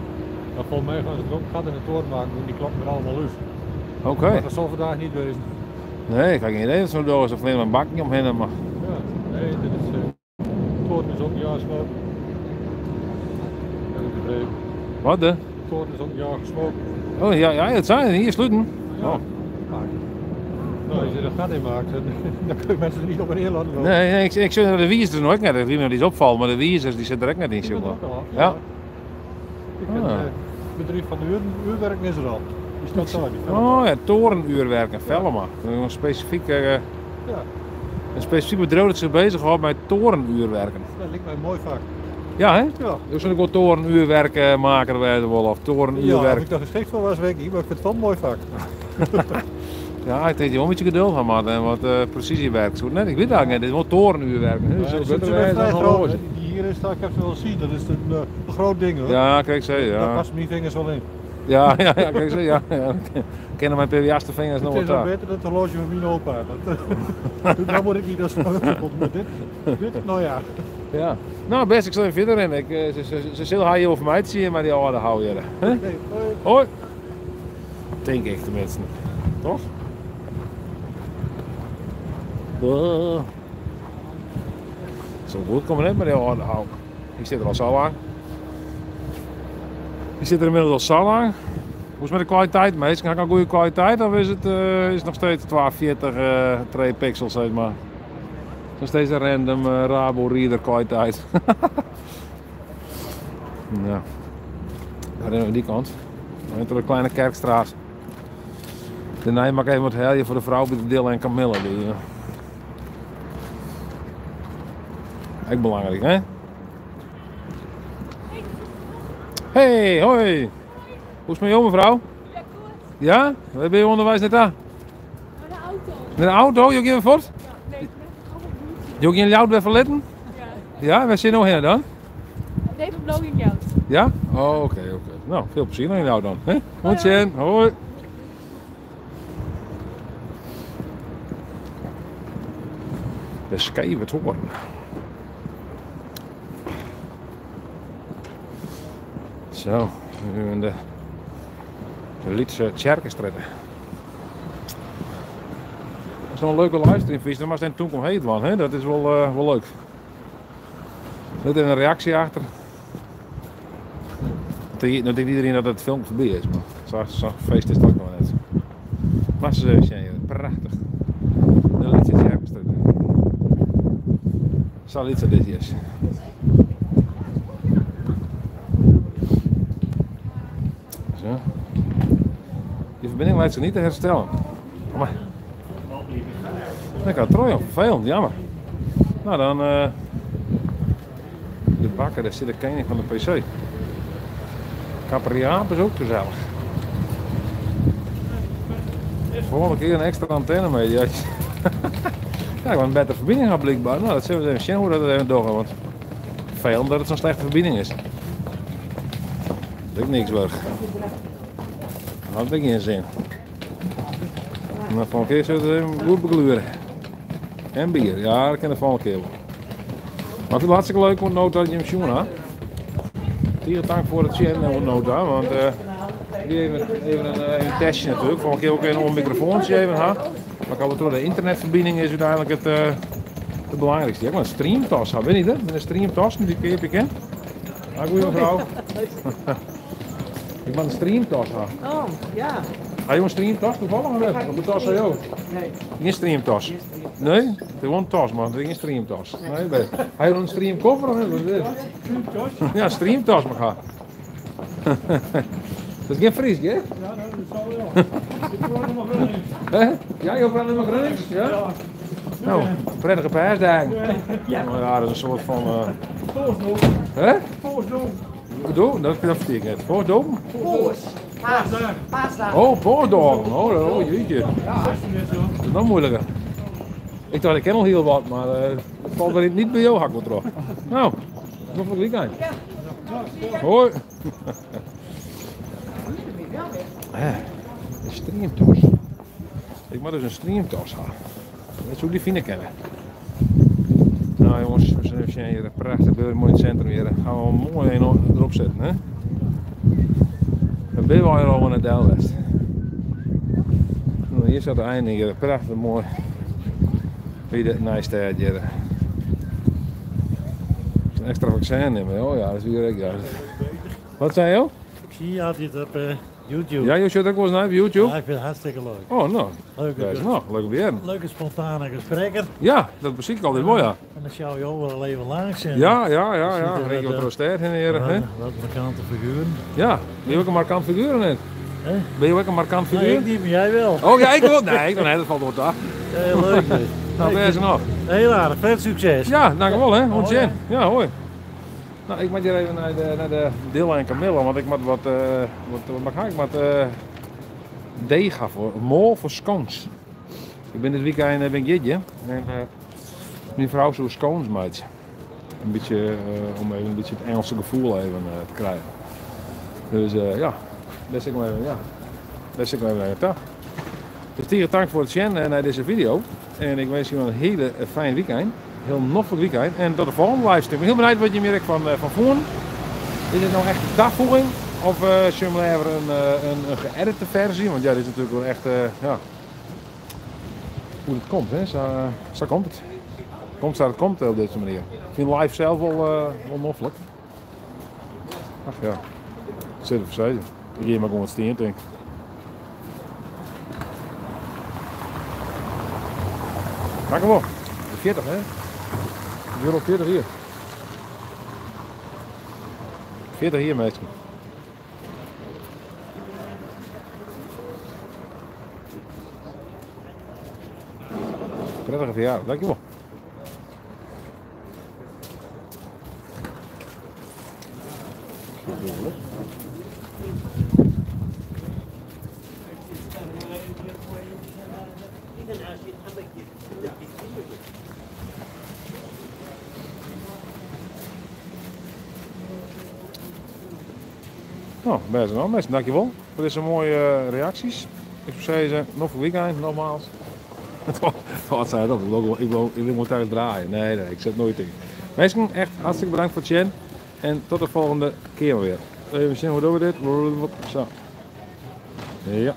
S6: Maar volgens mij gaan ze het ook gat in de toren maken, doen die klokken weer allemaal los.
S1: Oké. Okay.
S6: Maar dat zal vandaag niet wezen.
S1: Nee, ik heb geen idee dat zo'n doos of alleen maar een bakje omheen. Maar...
S6: Ja, nee, dit is, de toren is ook een jaar gesloten. Heb ik begrepen.
S1: Wat de?
S6: De toren is ook een jaar gesloten.
S1: Oh ja, ja, dat zijn hier sluiten.
S6: Ja.
S1: Oh.
S6: Nou, als je er een gat in maakt, dan kun je mensen er niet op en neer laten lopen.
S1: Nee, nee, ik zie de wiezers nog net, dat iemand iets opvalt, maar de wiezers die zitten er ook net in.
S6: Die
S1: Jongen.
S6: ook al,
S1: Ja.
S6: Ik vind
S1: Ah.
S6: het bedrijf van de uurwerk is er al. Die staat daar. Die Vellema.
S1: Oh ja, torenuurwerk en Vellema. Een specifiek,
S6: Ja.
S1: een specifiek bedrijf dat zich bezighoudt met torenuurwerken.
S6: Dat lijkt mij een mooi vak.
S1: Ja, hè?
S6: Ja.
S1: Dus ik wel torenuurwerkmaker werden wel, of
S6: Ja,
S1: torenuurwerk.
S6: of ik daar geschikt voor was, weet ik niet, maar ik vind het wel een mooi vak.
S1: Ja, ik denk dat je wel een beetje geduld van had en wat precisiewerk. Zo, nee, ik weet eigenlijk niet, dit is wel torenuurwerk. hè.
S6: Ja,
S1: Zo
S6: het
S1: beter
S6: is
S1: wij
S6: vrij
S1: dan
S6: groot,
S1: horloge.
S6: hè. Die hier is, daar, ik heb ze wel gezien, dat is een groot ding hoor.
S1: Ja, kijk ze,
S6: Daar
S1: ja.
S6: passen mijn vingers wel in.
S1: Ja, ja, ja, kijk ze, ja. ja. Kennen mijn PWA's vingers nog
S6: Het
S1: wat
S6: is wel
S1: daar.
S6: beter dat het horloge van mijn opa. Dat, dat moet ik niet als maar dit, nou ja.
S1: Ja. Nou best, ik zal even verder rennen. Ik, ze zullen haar hier over mij te zien, maar die oude hou je. Hè?
S6: Nee, hoi.
S1: Hoi. Denk ik tenminste. Toch? Oh. It sil goed komme net mei dy âlde Hauk. Hy sit der al sa lang. Hy sit der ynmiddels al sa lang. Hoe is it mei de kwaliteit minsken? Ha ik al goede kwaliteit of is it, uh, is it noch steeds 42 uh, 2 pixels zeg maar? Nog steeds een random uh, Rabo Reader kwaliteit. ja. Dan rennen we die kant. Dan door de Kleine Kerkstraat. Daarna mag ik even wat heljen voor de vrouw bij de Dille en Camille. Die, uh, Ook belangrijk, hè? Hey, hoi. Hoe is het met jou, mevrouw?
S5: Ja, goed.
S1: Ja? Waar ben je onderwijs net aan?
S5: Naar de auto.
S1: Met de auto? Je ging voort?
S5: Ja, nee, ik ben
S1: Je ook in Ljout weer verlitten?
S5: Ja.
S1: Ja, waar zit nou heen dan?
S5: Nee, van Blauw in Ljout.
S1: Ja? Oh, oké, oké. Nou, veel plezier in jou dan. Hè? Hoi, hoi. De skeve toren. Zo, nu in de, de Lytse Tsjerkestrjitte. Dat is nog een leuke livestream, Vies. Maar zijn toen komt heet man, hè? Dat is wel, wel leuk. Let even een reactie achter. Nu denkt iedereen dat het film voorbij is, maar zo'n feest is het ook nog net. Maar ze zijn hier, prachtig. De Lytse Tsjerkestrjitte. Zo lyts dit is. Zo. Die verbinding lijkt zich niet te herstellen. Kom maar. Lekker trooi, vervelend, jammer. Nou dan, de bakker, daar zit de koning van de PC. Capriaap is ook gezellig. Volgende keer een extra antenne mee. Ja, ja, ik heb een betere verbinding gehad blijkbaar. Nou, dat zullen we even zien hoe dat even doorgaat. Want vervelend dat het zo'n slechte verbinding is. Dat is ook niks werk. Dat had ik geen zin. Maar volgende keer zullen we het even goed begluren. En bier, ja, dat kan de volgende keer wel. Maar ik vind het hartstikke leuk om nota dat je hem zien had. Tegen dank voor het zien en nota, want even een testje natuurlijk. Volgende keer ook even een microfoontje even ha. Maar ik had de internetverbinding is uiteindelijk het belangrijkste. Ja, maar een streamtas, weet je niet hè? Met een streamtas, die keer heb ik hè? Ja, goeie mevrouw. Ik ben een streamtas ha.
S4: Oh, ja.
S1: Ga je een streamtas toevallig of niet? Of de tas van jou?
S4: Nee.
S1: Geen streamtas? Nee? Het is gewoon een tas, man. Het is geen streamtas. Nee, weet. Ga je een streamkoffer of niet? Wat is dit? Ja, streamtas maar ga. Dat is geen Fries, hè?
S6: Ja, dat zal wel. Ik hoor nog Gronings.
S1: Hè? Ja, je hoort nog Gronings? Ja?
S6: Ja.
S1: Nou, prettige paasdagen.
S6: Ja.
S1: Nou ja, dat is een soort van...
S6: Voorsdoom.
S1: Hè?
S6: Voorsdoom.
S1: Doe? Dat versteer ik net. Voorsdoom?
S4: Poos. Paasdagen.
S1: Oh, paasdagen. Oh, oh, jeetje. Dat is nog moeilijker. Ik dacht, ik ken al heel wat, maar het valt er niet bij jou hak wat terug. Nou, nog een weekend.
S4: Ja.
S1: Hoi. Een streamtas. Ik moet dus een streamtas hebben. Dat zou ik die vinden kennen. Nou jongens, we zijn even hier een prachtig beeld, mooi in het centrum hier. Gaan we een mooi een erop zetten, hè? Dan ben je al in het Delwest. Nou, hier staat de einde hier, prachtig mooi. Wie de Nijstad hier. Een extra vaccin nemen, oh ja, dat is weer ik. Ja. Wat zei je?
S3: Ik zie je altijd op YouTube.
S1: Ja, je zit ook wel eens naar op YouTube?
S3: Ja, ik vind het hartstikke leuk.
S1: Oh, nou.
S3: Leuke,
S1: Ja, is nog. Leuk om weer.
S3: Leuke spontane gesprekken.
S1: Ja, dat bezie ik altijd mooi, ja.
S3: En dan sjouw je overal even langs. En
S1: Ja, ja, ja,
S3: dan
S1: ja.
S3: ziet er
S1: Reken
S3: wat,
S1: wat roosteert in hier, hè?
S3: Wat markante figuren.
S1: Ja, ben je ook een markant figuur net?
S3: Hè?
S1: Ben je ook een markant
S3: Nee,
S1: figuur?
S3: ik niet, maar jij wel.
S1: Oh ja, ik wel. Nee, ik, nee, dat valt wel af.
S3: Ja, heel leuk. hè.
S1: Nou, ben je nog.
S3: Heel aardig, veel succes.
S1: Ja, dankjewel hè.
S3: Hoi,
S1: Hoi, Ja, hoi. Nou, ik moet hier even naar de Dille en Camille, want ik moet wat mag ik? Ik moet deeg gaan voor, mol voor scones. Ik ben dit weekend ben ik jitje en mijn vrouw zoekt scones maakt. Een beetje, om even een beetje het Engelse gevoel even te krijgen. Dus ja, daar zit ik maar even, ja. Daar zit ik maar even naar toe. Dus tegen dank voor het zien naar deze video. En ik wens jullie een hele fijn weekend. Heel noffelijk weekend. En tot de volgende livestream. Ik ben heel benieuwd wat je merkt van voren. Is het nou echt een dagvoering? Of zullen we even een geëdite versie? Want ja, dit is natuurlijk wel echt, ja, hoe het komt, hè? Zo komt het. Komt sa't it komt op dizze manier. Ik fyn live sels wol, wol noflik. Ach ja, sit der foar sizzen. Ik gean mar gewoan stean tink. Dankjewol. 40 hè? Euro 40 hier. 40 hier minsken. Prettige verjaardag, dankjewel. Nou, bêst en al minsken, dankjewol foar dizze moaie reaksjes. Ik soe sizze, noflik wykein, nogmaals. Wat sei dat? Ik wil, ik wil thuis draaien. Nee, nee, ik zet nooit in. Minsken, echt hartstikke bedankt foar it sjen. En tot de volgende kear weer. Even sjen, hoe dogge we dit? Zo. Ja.